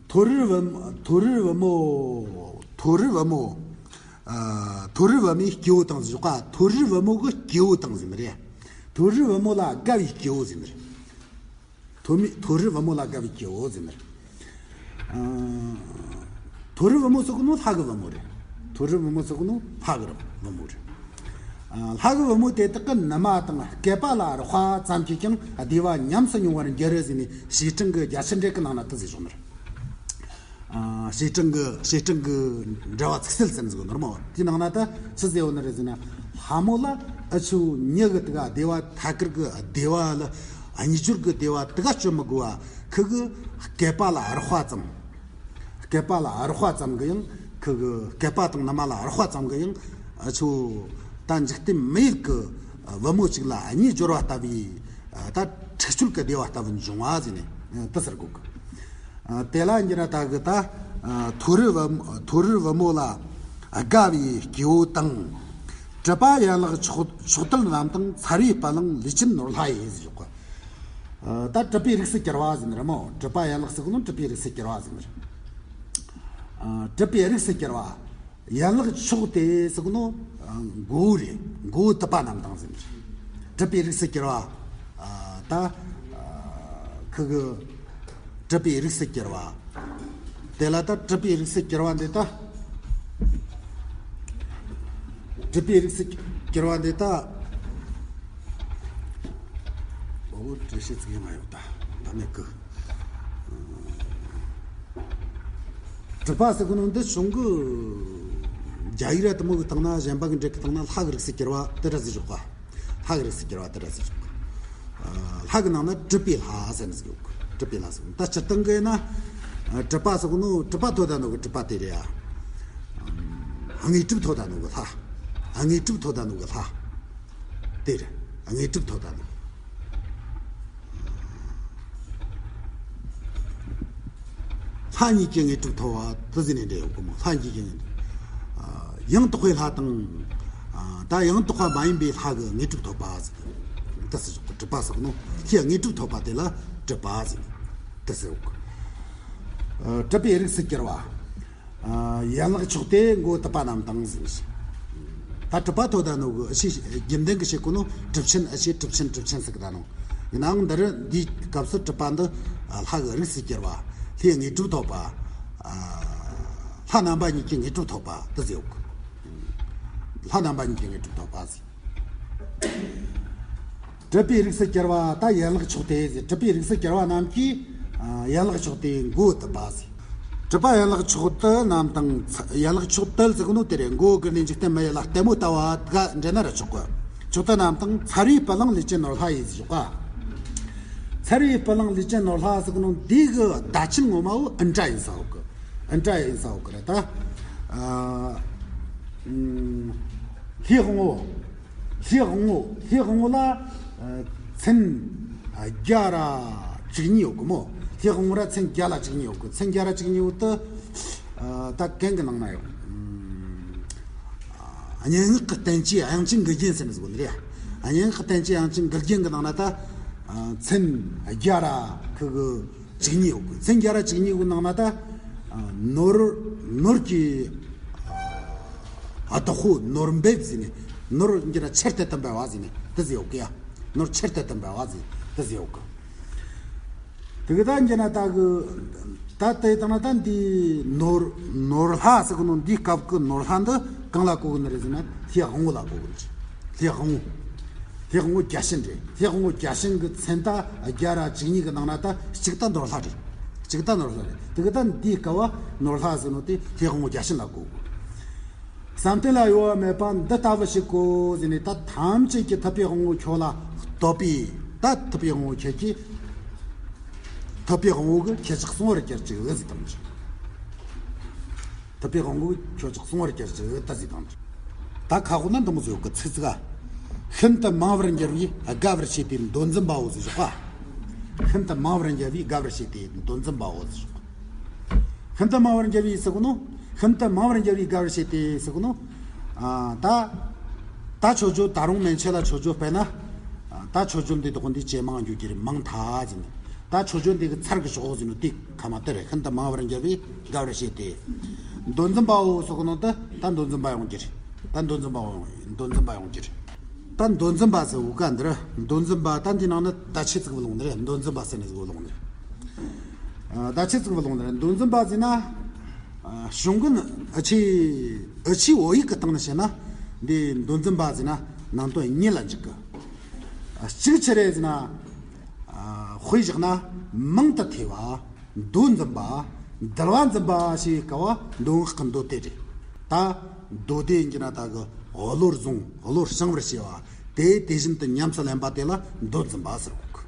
མཐོ་རིས་བུ། མཐོ་རིས་བུ་མོ། མཐོ་རིས་བུ་མོ། ཨ། མཐོ་རིས་བུ་མོའི་སྐྱེ་བོ་དང་ཟེར་ཞོག་ག། མཐོ་རིས་བུ་མོ་གི་སྐྱེ་བོ་དང་ཟེར་ནི་རེད། མཐོ་རིས་བུ་མོ་ལ་དགའ་བའི་སྐྱེ་བོ་ཟེར་ནི་རེད། མཐོ་མི། མཐོ་རིས་བུ་མོ་ལ་དགའ་བའི་སྐྱེ་བོ་ཟེར་ནི་རེད། ཨ། མཐོ་རིས་བུ་མོ་ཟེར་གོ་ནོ་ལྷ་གི་བུ་མོ་རེད། མཐོ་རིས་བུ་མོ་ཟེར་གོ་ནོ་ལྷ་གི་བུ་མོ་རེད། ཨ། ལྷ་གི་བུ་མོ་དེ་དག་གི་ནུ་མ་དང་སྐེད་པ་ལ་རེག་པ་ཙམ་གྱིས་ཀྱང་བདེ་བ་ཉམས་སུ་མྱོང་བར་འགྱུར་ཟེར་ནས་བྱེ་བྲག་གི་རྒྱ་ཆེར་འགྲེལ་གི་ནང་ན་དེ་ཟེར་བྱུང་ནི་རེད། ཨ། བྱེ་བྲག་གི། བྱེ་བྲག་གི་འགྲེལ་པ་ཚིག་གསལ་ཙམ་ཟིག་ནོར་མོ། དེའི་ནང་ན་ད་ཆི་ཟེར་ཡོད་ནི་རེད་ཟེར་ན། ལྷ་མོ་ལ་ཨ་ཆུ་མྱི་གི་དེ་ག་བདེ་བ། ཐད་ཀར་གི་བདེ་བ་ལ། གཉིས་སྦྱོར་གི་བདེ་བ་དེ་ག་སྤྱོད་མི་དགོས་པ། ཁོ་གི་སྐེད་པ་ལ་རེག་པ་ཙམ། སྐེད་པ་ལ་རེག་པ་ཙམ་གི་ཡང་། ཁོ་གི་སྐེད་པ་དང་ནུ་མ་ལ་རེག་པ་ཙམ་གི་ཡང་། ཨ་ཆུ་ད་འཇིག་རྟེན་མི་ཡུལ་གི་བུ་མོ་གཅིག་ལ་གཉིས་སྦྱོར་བ་ལྟ་བུའི། ད་འཁྲིག་སྤྱོད་ཀྱི་བདེ་བ་ལྟ་བུ་འབྱུང་བ་ཟེར་ནས་དེ་ཟེར་གོ་གི། ཨ། དེ་ལ་འགྱུར་ན་ད་གི་ད། ཨ། མཐོ་རིས་བུ། མཐོ་རིས་བུ་མོ་ལ་དགའ་བའི་སྐྱེ་བོ་དང་། གྲུབ་པ་ཡན་ལག་མཆོག་མཆོག་དལ་རྣམས་དང་། མཚར་བའི་དཔལ་བླངས་ལུས་ཅན་ནོར་ལྷ་ཡི་ཟེར་གོ། ཨ། ད་གྲུབ་པའི་རིགས་སུ་གྱུར་པ་ཟེར་ནི་རེད་མོ། གྲུབ་པ་ཡན་ལག་ཟེར་གོ་ནོ་གྲུབ་པའི་རིགས་སུ་གྱུར་པ་ཟེར་ནི་རེད། ཨ། གྲུབ་པའི་རིགས་སུ་གྱུར་པ། ཡན་ལག་མཆོག་དེ་ཟེར་གོ་ནོ། ཨ། མགོ་བོ་རེད། མགོ་བོ་དུ་པ་རྣམས་དང་ཟེར་ནི་རེད། གྲུབ་པའི་རིགས་སུ་གྱུར་པ། ཨ། ད། ཨ། ཁོ་གི་གྲུབ་པའི་རིགས་སུ་གྱུར་པ། དེ་ལ་ད་གྲུབ་པའི་རིགས་སུ་གྱུར་པ་འདི་ད། གྲུབ་པའི་རིགས་སུ་གྱུར་པ་འདི་ད། འོ། འགྲེལ་བཤད་ཚིག་ཡང་མ་ཡོང་ད། ད་མེད་གི། གྲུབ་པ་ཟེར་གོ་ནོ་འདི་བྱུང་གི། རྒྱ་ཡིག་ར་དེ་མོ་གི་སྟེང་ན་གཞན་པ་གི་འགྲེལ་གི་སྟེང་ན་ལྷ་གི་རིགས་སུ་གྱུར་པ་དེ་འདྲ་ཟེར་ཞོག་ག་ལྷ་གི་རིགས་སུ་གྱུར་པ་དེ་འདྲ་ཟེར་ཞོག་ག་ལྷ་གི་ནང་ན་གྲུབ་པའི་ལྷ་ཟེར་ནི་ཟིག་ཡོད་གི་གྲུབ་པའི་ལྷ་ཟེར་ད་སྤྱིར་བཏང་གི་ན་གྲུབ་པ་ཟེར་གོ་ནོ་གྲུབ་པ་ཐོབ་ད་ནོ་གི་གྲུབ་པ་དེ་རེད་ཡ། དངོས་གྲུབ་ཐོབ་ད་ནོ་གི་ལྷ། དངོས་གྲུབ་ཐོབ་ད་ནོ་གི་ལྷ། དེ་རེད། དངོས་གྲུབ་ཐོབ་ད་ནོ། ལྷ་གཉིས་ཀྱི་དངོས་གྲུབ་ཐོབ་པ་དེ་ཟེར་ནས་འདྲ་ཡོད་གི་མོ། ལྷ་གཉིས་ཀྱི་དངོས་གྲུབ། ཡང་དག་པའི་ལྷ་དང་། ད་ཡང་དག་པ་མ་ཡིན་པའི་ལྷ་གི་དངོས་གྲུབ་ཐོབ་པ་ཟེར། དེ་ཟེར་གྲུབ་པ་ཟེར་ནོ། ལྷའི་དངོས་གྲུབ་ཐོབ་པ་དེ་ལ་གྲུབ་པ་ཟེར། དེ་ཟེར་གྲུབ་པའི་རིགས་སུ་གྱུར་པ། ཡན་ལག་མཆོག་སྟེ་མགོ་བཏུད་པ་རྣམས་དང་ཟེར། ད་གྲུབ་པ་ཐོབ་ད་ནོ་གི་ཨ་ཕྱི་རྒྱུན་ལྡན་གི་བྱེད་གོ་ནོ་གྲུབ་ཆེན་ཨ་ཕྱི་གྲུབ་ཆེན་གྲུབ་ཆེན་ཟེར་གི་ད་ནོ། ཡིན་ནའང་འདི་རུ་འདིའི་སྐབས་སུ་གྲུབ་པ་འདི་ལྷ་གི་རིགས་སུ་གྱུར་པ། ལྷའི་དངོས་གྲུབ་ཐོབ་པ། ལྷ་རྣམ་པ་གཉིས་ཀྱི་དངོས་གྲུབ་ཐོབ་པ་དེ་ཟེར་ཡོད་གི་ལྷ་རྣམ་པ་གཉིས་ཀྱི་དངོས་གྲུབ་ཐོབ་པ་ཟེར། གྲུབ་པའི་རིགས་སུ་གྱུར་པ་ད་ཡན་ལག་མཆོག་སྟེ་ཟེར། གྲུབ་པའི་རིགས་སུ་གྱུར་པ་རྣམས་ཀྱི་ཡན་ལག་མཆོག་སྟེ་མགོ་བཏུད་པ་ཟེར། གྲུབ་པ་ཡན་ལག་མཆོག་ཏུ་རྣམས་དང་། ཡན་ལག་མཆོག་ཏུ་ཟེར་གོ་ནོ་དེ་རེད། མགོ་བོ་བསྒུར་ནས་འཇིག་རྟེན་མི་ཡུལ་ལ་ལྟད་མོ་ལྟ་བ་དགའ་འདྲེ་ན་ར་ཆོག་གི་མཆོག་ཏུ་རྣམས་དང་ཚ་རུའི་སྤུ་ལངས་ལུས་ཅན་ནོར་ལྷ་ཡིས་ཟེར་ཞོག་ག་ཚ་རུའི་སྤུ་ལངས་ལུས་ཅན་ནོར་ལྷ་ཟེར་གོ་ནོ་འདི་གི་བརྡ་ཆད་ངོ་མ་བོ་ཨིནྡྲ་ཡིན་ས་ཡོད་གི་ཨིནྡྲ་ཡིན་ས་ཡོད་གི་རེད་ད། ལྷའི་དབང་བོ། ལྷའི་དབང་བོ། ལྷའི་དབང་བོ་ལ་མཚན་བརྒྱ་ར་བཅུ་གཉིས་ཡོད་གི་མོ། ལྷའི་དབང་བོ་ར་མཚན་བརྒྱ་ལ་བཅུ་གཉིས་ཡོད་གི་མཚན་བརྒྱ་ར་བཅུ་གཉིས་ཡོད་དུ། ད་གན་གི་ནང་ན་ཡོད། སྙན་ངག་གི་བསྟན་བཅོས་དབྱངས་ཅན་མགུལ་རྒྱན་ཟེར་ནི་ཟིག་ཡོད་ནི་རེད། སྙན་ངག་གི་བསྟན་བཅོས་དབྱངས་ཅན་མགུལ་རྒྱན་གི་ནང་ན་ད། མཚན་བརྒྱ་ར་ཁི་གི་བཅུ་གཉིས་ཡོད་གི་མཚན་བརྒྱ་ར་བཅུ་གཉིས་གི་ནང་ན་ད། ནོར་ནོར་གྱི་ཨ་བདག་པོ་ནོར་འབེབས་ཟེར་ནས་ནོར་འགྱུར་ན་ཆེར་དད་དུ་འབད་བ་ཟེར་ནས་དེ་ཟེར་ཡོད་གི་ཡ། ནོར་ཆེར་དད་དུ་འབད་བ་ཟེར་དེ་ཟེར་ཡོད་གི་དེ་གི་ད་འགྱུར་ན་ད་གི་ད་དེ་དང་ན་ད་འདི་ནོར་ནོར་ལྷ་ཟེར་གི་ནོ་འདིའི་སྐབས་གི་ནོར་ལྷ་འདི་གང་ལ་གོ་གི་ནི་རེད་ཟེར་ན་ལྷའི་དབང་བོ་ལ་གོ་གི་ནི་རེད། ལྷའི་དབང་བོ། ལྷའི་དབང་བོ་བརྒྱ་བྱིན་རེད། ལྷའི་དབང་བོ་བརྒྱ་བྱིན་གི་མཚན་ད་བརྒྱ་ར་བཅུ་གཉིས་གི་ནང་ན་ད་གཅིག་ད་ནོར་ལྷ་རེད། གཅིག་ད་ནོར་ལྷ་རེད། དེ་གི་ད་འདིའི་སྐབས་བ་ནོར་ལྷ་ཟེར་ནོ་དེ་ལྷའི་དབང་བོ་བརྒྱ་བྱིན་ལ་གོ་གི་བསམ་གཏན་ལ་གཡོ་བ་མེད་པ་འདི་ལྟ་བུ་ཞིག་གོ་ཟེར་ནས་ད་ཐམས་ཅད་ཀྱི་ཐུབ་པའི་དབང་བོ་ཁྱོད་ལ་བསྟོད་པས། ད་ཐུབ་པའི་དབང་བོ་ཁྱེད་ཀྱིས་ཐུབ་པའི་དབང་བོ་གི་ཁྱེད་ཅག་གསུང་བར་གྱུར་ཅིག་ཟེར་དང་། ཐུབ་པའི་དབང་བོ་གི་ཁྱེད་ཅག་གསུང་བར་གྱུར་ཅིག་ད་ཟེར་དང་། ད་ཁ་ཁོ་ན་འདི་མོ་ཟེར་གི་ཚིག་ཚིག་ག་ཤིན་ཏུ་མང་བར་འགྱུར་བས་དགའ་བར་བྱེད་པའི་མདོ་འཛིན་པའོ་ཟེར་ཞོག་ག་ཤིན་ཏུ་མང་བར་འགྱུར་བས་དགའ་བར་བྱེད་པའི་མདོ་འཛིན་པའོ་ཟེར་ཞོག་ཤིན་ཏུ་མང་བར་འགྱུར་བས་ཟེར་གོ་ནོ། ཤིན་ཏུ་མང་བར་འགྱུར་བས་དགའ་བར་བྱེད་དེ་ཟེར་གོ་ནོ། ད། ད་ཆོས་བརྗོད་ད་རུང་མན་ཆད་ལ་ཆོས་བརྗོད་སྤེལ་ན། ད་ཆོས་བརྗོད་འདི་དག་འདི་ཇེ་མང་འགྱུར་གྱི་རེད་མང་ཐལ་ཟེར་ནས། ད་ཆོས་བརྗོད་འདི་གི་ཚར་གི་ཞོག་ཟེར་ནོ་དེ་ཁ་མ་དེ་རེད། ཤིན་ཏུ་མང་བར་འགྱུར་བས་དགའ་བར་བྱེད་དེ། མདོ་འཛིན་པའོ་ཟེར་གོ་ནོ་ད་ད་མདོ་འཛིན་པ་ཡོང་གི་རེད། ད་མདོ་འཛིན་པ་ཡོང་མདོ་འཛིན་པ་ཡོང་གི་རེད། ད་མདོ་འཛིན་པ་ཟེར་འུ་ག་འདི་ར་མདོ་འཛིན་པ་ད་འདི་ནང་ནི་བརྡ་ཆད་ཙིག་བུ་ལོང་ནི་རེད། མདོ་འཛིན་པ་ཟེར་ནི་ཟིག་བུ་ལོང་ནི་རེད། ཨ། བརྡ་ཆད་ཙིག་བུ་ལོང་ནི་རེད། མདོ་འཛིན་པ་ཟེར་ན། ཨ། གཞུང་གི་ཨ་ཆི་ཨ་ཆི་བོད་ཡིག་གི་སྟེང་ནས་བཤད་ན་འདི་མདོ་འཛིན་པ་ཟེར་ན་ནང་དོན་གཉིས་ལ་འཇུག་གི་ཨ། གཅིག་ཆི་རེད་ཟེར་ན། ཨ། དཔེ་བཞག་ན་མང་དུ་ཐོས་པ། མདོ་འཛིན་པ། འདུལ་བ་འཛིན་པ་ཞེས་བྱ་བ་མདོ་སྔགས་ཀྱི་མདོ་སྡེ་རེད། ད་མདོ་སྡེ་ཡིན་གྱི་ན་ད་གི་བློར་བཟུང་བློར་བྱང་བར་བྱེད་པ། དེ་དེ་བཞིན་དུ་ཉམས་སུ་ལེན་པ་དེ་ལ་མདོ་འཛིན་པ་ཟེར་གོ་གི་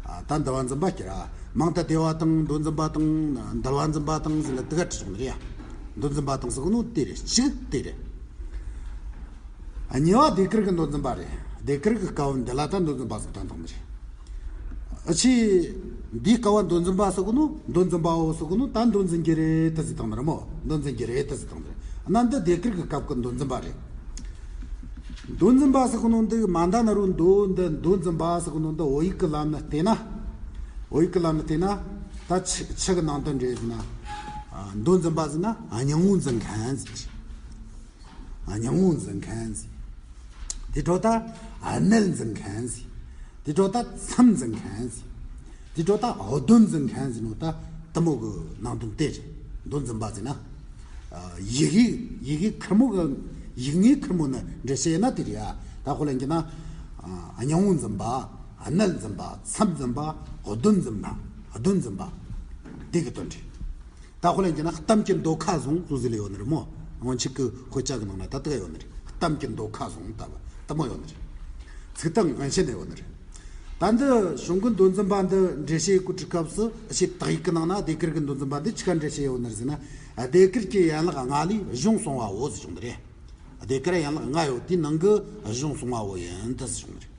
ཨ། ད་འདུལ་བ་འཛིན་པ་ཁྱེར་ར་མང་དུ་ཐོས་པ་དང་མདོ་འཛིན་པ་དང་འདུལ་བ་འཛིན་པ་དང་ཟེར་ལ་དེ་ག་ཁྲི་ཆུང་ནི་རེད་ཡ། མདོ་འཛིན་པ་དང་ཟེར་གོ་ནོ་དེ་རེད། གཅིག་དེ་རེད། གཉིས་པ་ཟློས་གར་གྱི་མདོ་འཛིན་པ་རེད། ཟློས་གར་གྱི་སྐབས་འདི་ལ་ད་མདོ་འཛིན་པ་ཟེར་དོན་དག་མི་རེད། ཨ་ཆི། འདིའི་སྐབས་མདོ་འཛིན་པ་ཟེར་གོ་ནོ་མདོ་འཛིན་པའོ་ཟེར་གོ་ནོ་ད་མདོ་འཛིན་གྱི་རེད་ད་ཟེར་དང་མི་རེད་མོ། མདོ་འཛིན་གྱི་རེད་ད་ཟེར་དང་མི་རེད། གནའ་འདི་ཟློས་གར་གྱི་སྐབས་ཀྱི་མདོ་འཛིན་པ་རེད། མདོ་འཛིན་པ་ཟེར་གོ་ནོ་འདི་མ་འདའ་ན་རུ་མདོ་འདི་མདོ་འཛིན་པ་ཟེར་གོ་ནོ་འདི་བོད་ཡིག་གི་ལམ་ནས་བལྟས་ན། བོད་ཡིག་གི་ལམ་ནས་བལྟས་ན། ད་ཆི་ཆི་གི་ནང་དོན་རེད་ཟེར་ན། ཨ། མདོ་འཛིན་པ་ཟེར་ན་སྙིང་པོ་འཛིན་མཁན་ཟེར་གི་སྙིང་པོ་འཛིན་མཁན་ཟེར། དེ་འཕྲོ་ད་གནད་འཛིན་མཁན་ཟེར། དེ་འཕྲོ་ད་མཚམས་འཛིན་མཁན་ཟེར། དེ་འཕྲོ་ད་སྡོམ་འཛིན་མཁན་ཟེར་ནོ་ད་དེ་མོ་གི་ནང་དོན་དེ་རེད། མདོ་འཛིན་པ་ཟེར་ན། ཡི་གེ་ཡི་གེ་ཁེར་མོ་གི་ཡིག་ངོས་ཁེར་མོ་ནི་འགྲེལ་བཤད་ཡིན་ན་དེ་རེད་ཡ། ད་ཁོ་ལ་ཡིན་གྱི་ན། སྙིང་པོ་འཛིན་པ། གནད་འཛིན་པ། མཚམས་འཛིན་པ། སྡོམ་འཛིན་པ། སྡོམ་འཛིན་པ། དེ་གི་དོན་རེད། ད་ཁོ་ལ་ཡིན་གྱི་ན་གཏམ་གྱི་མདོ་ཁ་བཟུང་སོ་ཟེར་ལེ་ཡོད་ནི་རེད་མོ། སྔོན་ཆད་ཀྱི་དཔེ་ཆ་གི་ནང་ན་ད་དེ་ག་ཡོད་ནི་རེད། གཏམ་གྱི་མདོ་ཁ་བཟུང་ལྟ་བུ་དེ་མོ་ཡོད་ནི་རེད། ཚིག་དང་མངོན་བཤད་ནས་ཡོད་ནི་རེད། ད་འདི་གཞུང་གི་མདོ་འཛིན་པ་འདི་འགྲེལ་བཤད་བཀོད་དུས་སྐབས་སུ་ཆེ་དག་ཡིག་གི་ནང་ན་ཟློས་གར་གྱི་མདོ་འཛིན་པ་འདི་ཆི་ག་འགྲེལ་བཤད་ཡོད་ནི་རེད་ཟེར་ན། ཟློས་གར་གྱི་ཡན་ལག་ལྔ་ལས་གཞུང་གསུང་བའོ་ཟེར་བྱུང་ནི་རེད། ཟློས་གར་ཡན་ལག་ལྔ་ཡོད་དེའི་ནང་གི་གཞུང་གསུང་བའོ་ཡིན་ད་ཟེར་བྱུང་ནི་རེད།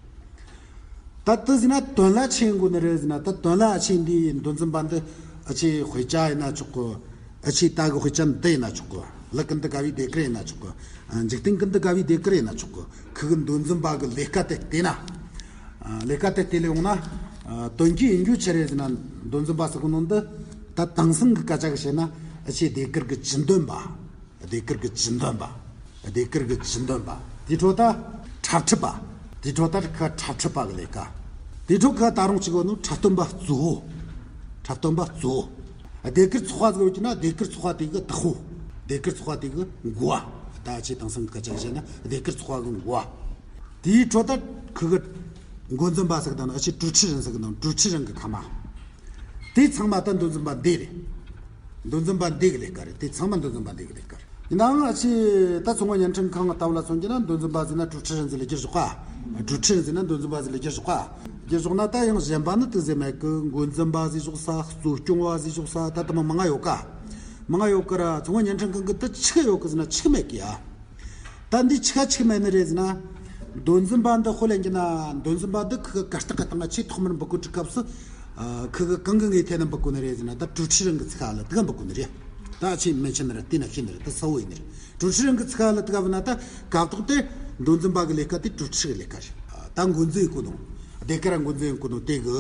ད་དེ་ཟེར་ན་དོན་ལ་ཆི་ཡིན་དགོས་ནི་རེད་ཟེར་ན། ད་དོན་ལ་ཆི་འདིའི་མདོ་འཛིན་པ་འདི་ཨ་ཆེ་དཔེ་ཆ་ཡིན་ན་ཆོག་གི། ཨ་ཆེ་ད་གི་དཔེ་ཆ་འདི་ཡིན་ན་ཆོག་གི། ལུགས་ཀུན་ཏུ་དགའ་བའི་ཟློས་གར་ཡིན་ན་ཆོག་གི། འཇིག་རྟེན་ཀུན་ཏུ་དགའ་བའི་ཟློས་གར་ཡིན་ན་ཆོག་གི། ཁུ་གི་མདོ་འཛིན་པ་གི་ལས་ཀ་དེ་བལྟས་ན། ལས་ཀ་དེ་བལྟས་ལས་ཡོང་ན། དོན་གྱི་ཡིན་རྒྱུ་ཆི་རེད་ཟེར་ན། མདོ་འཛིན་པ་ཟེར་གི་ནོ་འདི་ད་དེང་སང་གི་སྐད་ཆ་གི་བཤད་ན་ཨ་ཆེ་ཟློས་གར་གི་ཇུས་འདོན་པ། ཟློས་གར་གི་ཇུས་འདོན་པ། ཟློས་གར་གི་ཇུས་འདོན་པ། དེའི་འཕྲོ་ད་འཁྲབ་ཁྲིད་པ། དེའི་འཕྲོ་ད་ཁ་འཁྲབ་ཁྲིད་པ་གི་ལས་ཀ། དེའི་འཕྲོ་ཁ་ད་རུང་གཅིག་ཡོད་ནོ་འཁྲབ་སྟོན་པ་གཙོ་བོ། འཁྲབ་སྟོན་པ་གཙོ་བོ། ཟློས་གར་ཚོགས་པ་ཟིག་ཡོད་ཀྱི་ན་ཟློས་གར་ཚོགས་པ་དེ་གི་བདག་པོ། ཟློས་གར་ཚོགས་པ་དེ་གི་འགོ་བ། ད་ཆེ་དེང་སང་གི་སྐད་ཆ་བཤད་ན་ཟློས་གར་ཚོགས་པ་གི་འགོ་བ། དེའི་འཕྲོ་ད་ཁུ་གི་འགོ་འཛིན་པ་ཟིག་དང་ཨ་ཆེ་主持人ཟིག་དང་主持人གི་ཁ་མ། དེ་ཚང་མ་ད་མདོ་འཛིན་པ་འདི་རེད། མདོ་འཛིན་པ་འདི་གི་ལས་ཀ་རེད། དེ་ཚང་མ་མདོ་འཛིན་པ་འདི་གི་ལས་ཀ་རེད། ཡིན་ནའང་ཨ་ཆེ་ད་མཚོ་སྔོན་བརྙན་འཕྲིན་ཁང་ལྟ་བུ་ལ་མཚོན་གྱི་ན་མདོ་འཛིན་པ་ཟེར་ན་主持人ཟེར་ལས་ཀྱི་ཞོག་ག།主持人ཟེར་ན་མདོ་འཛིན་པ་ཟེར་ལས་ཀྱི་ཞོག་ག། ལས་ཀྱི་ཞོག་ན་ད་ཡང་གཞན་པ་ནི་དེ་ཟེར་མེད་གི། འགོ་འཛིན་པ་ཟེར་ཞོག་ས། གཙོ་སྐྱོང་བ་ཟེར་ཞོག་ས། ད་དེ་མོ་མང་ང་ཡོད་ག། མང་ང་ཡོད་གི་ར། མཚོ་སྔོན་བརྙན་འཕྲིན་ཁང་གི་དེ་ཆི་ག་ཡོད་གི་ཟེར་ན་ཆི་ག་མེད་གི་ཡ། ད་འདི་ཆི་ག་ཆི་ག་མེད་ནི་རེད་ཟེར་ན། མདོ་འཛིན་པ་འདི་དཔེ་ལེན་གྱི་ན་མདོ་འཛིན་པ་འདི་ཁུ་གི་གར་སྟེགས་གི་སྟེང་ང་ཆེས་ཐོག་མར་འབུད་གོ་དུས་སྐབས་སུ། ཨ། ཁུ་གི་གང་གི་ངོས་ཐད་ནས་འབུད་གོ་ནི་རེད་ཟེར་ན། ད་主持人གི་ཚིག་ཁ་ལ་དེ་ག་འབུད་གོ་ནི་རེད། ད་ཆེས་མི་ཆེ་ནི་རེད། དེ་ན་ཤེས་ནི་རེད། ད་གསལ་བོ་ཡིན་ནི་རེད།主持人གི་ཚིག་ཁ་ལ་དེ་ག་བུད་ན་ད་སྐབས་ཐོག་དེ་མདོ་འཛིན་པ་གི་ལས་ཀ་དེ་主持གི་ལས་ཀ་རེད། ད་འགོ་འཛིན་ཡིན་གོ་ནོ། ཟློས་གར་འགོ་འཛིན་ཡིན་གོ་ནོ་དེ་གི་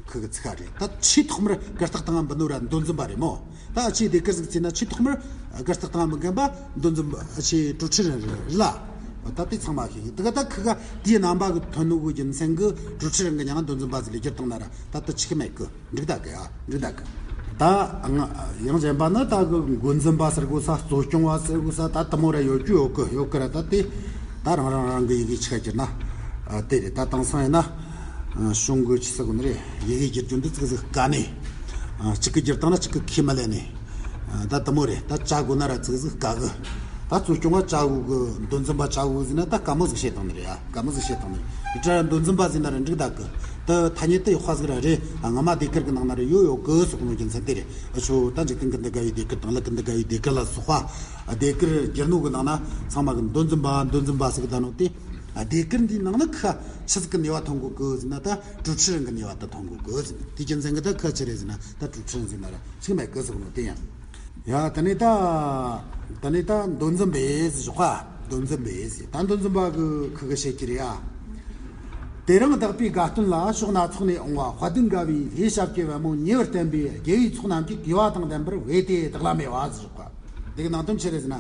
ཁུ་གི་ཚིག་ཁ་རེད། ད་ཆེས་ཐོག་མར་གར་སྟེགས་སྟེང་ང་འབུད་ནོ་ར་མདོ་འཛིན་པ་རེད་མོ། ད་ཨ་ཆེ་ཟློས་གར་ཟིག་བྱས་ན་ཆེས་ཐོག་མར་གར་སྟེགས་སྟེང་ང་འབུད་མཁན་པ་མདོ་འཛིན་པ་ཨ་ཆེ་主持人རེད་ལ། ད་དེ་ཚང་མ་ཤེས་ཀྱི། དེ་ག་ད་ཁུ་ག་དེའི་རྣམ་པ་གི་ཐོན་ནོ་གི་རྒྱུ་མཚན་གི་主持人གི་མྱིང་ང་མདོ་འཛིན་པ་ཟེར་ལས་ཀྱི་བཏང་ན་ར་ད་ད་ཆི་གི་མེད་གི། འགྲིག་ད་གི་ཡ། འགྲིག་ད་གི། ད་ང་ཡང་གཞན་པ་ནི་ད་གི་འགོ་འཛིན་པ་ཟེར་དགོས་ས། གཙོ་སྐྱོང་བ་ཟེར་དགོས་ས། ད་དེ་མོ་ར་ཡོད་རྒྱུ་ཡོད་གི་ཡོད་གི་ར། ད་དེ་ད་རང་རང་རང་གི་ཡི་གེ་ཆི་ག་བསྒྱུར་ན་ཨ་དེ་རེད། ད་དེང་སང་ཡིན་ན་ཨ་གཞུང་གི་ཆི་ཟེར་དགོས་ནི་རེད། ཡི་གེ་བསྒྱུར་རྒྱུ་འདི་ཙིག་ཟིག་དཀའ་ནི། ཨ་གཅིག་གི་བསྒྱུར་བཏང་ན་གཅིག་གི་ཁས་མི་ལེན་ནི། ཨ་ད་དེ་མོ་རེད། ད་བཅའ་དགོས་ན་ར་ཙིག་ཟིག་དཀའ་གི། ད་གཙོ་སྐྱོང་བ་བཅའ་དགོས་གི། མདོ་འཛིན་པ་བཅའ་དགོས་གི་ཟེར་ན་ད་དཀའ་མོ་ཟིག་བཤད་བཏང་ནི་རེད། ཨ་དཀའ་མོ་ཟིག་བཤད་བཏང་ནི་རེད། ཡིན་ད་ར་མདོ་འཛིན་པ་ཟེར་ན་ར་འགྲིག་ད་གི། ད་ཐ་སྙད་དེ་ཡག་པ་ཟིག་ར་རེད། ཨ་ངོ་མ་ཟློས་གར་གི་ནང་ན་ར་ཡོད་ཡོད་གི་ཟེར་གོ་ནོ་རྒྱུ་མཚན་དེ་རེད། ཨ་ཆོ་ད་འཇིག་རྟེན་ཀུན་ཏུ་དགའ་བའི་ཟློས་གར་དང་ལུགས་ཀུན་ཏུ་དགའ་བའི་ཟློས་གར་ལ་སོགས་པ། ཨ་ཟློས་གར་བསྒྱུར་ནོ་གི་ནང་ན་ཚང་མ་གི་མདོ་འཛིན་པ་མདོ་འཛིན་པ་ཟེར་གི་ད་ནོ་དེ། ཨ་ཟློས་གར་འདིའི་ནང་ན་ཁ་ཆི་ཟིག་གི་ནུས་པ་ཐོན་དགོས་གི་ཟེར་ན་ད་主持人གི་ནུས་པ་ད་ཐོན་དགོས་གི་ཟེར། དེ་རྒྱུ་མཚན་གི་ད་ཁ་ཆི་རེད་ཟེར་ན་ད་主持人ཟེར་ན་ར་ཆི་མེད་གི་ཟེར་གོ་ནོ་དེ་ཡང་། ཡ་ད་ནི་ད་ད་ནི་ད་མདོ་འཛིན་པས་ཟེར་ཞོག་ག། མདོ་འཛིན་པས་ཟེར། ད་མདོ་འཛིན་པ་གི་ཁུ་གི་བཤད་ཀྱི་རེད་ཡ། དེ་རིང་བདག་པོའི་དགའ་སྟོན་ལ། ཕྱོགས་སྣ་ཚོགས་ནས་འོང་བ་དཔལ་ལྡན་དགའ་བའི་ལྷས། ཞབས་ཀྱི་པད་མོ་ཉེ་བར་བསྟན་པའི། དགེ་བའི་ཚོགས་རྣམས་ཀྱིས་དགེ་བ་དང་ལྡན་པར་བོས་ཏེ། བདག་ལ་སྨྲས་པ་ཟེར་ཞོག་ག། འདི་གི་ནང་དོན་ཆི་རེད་ཟེར་ན།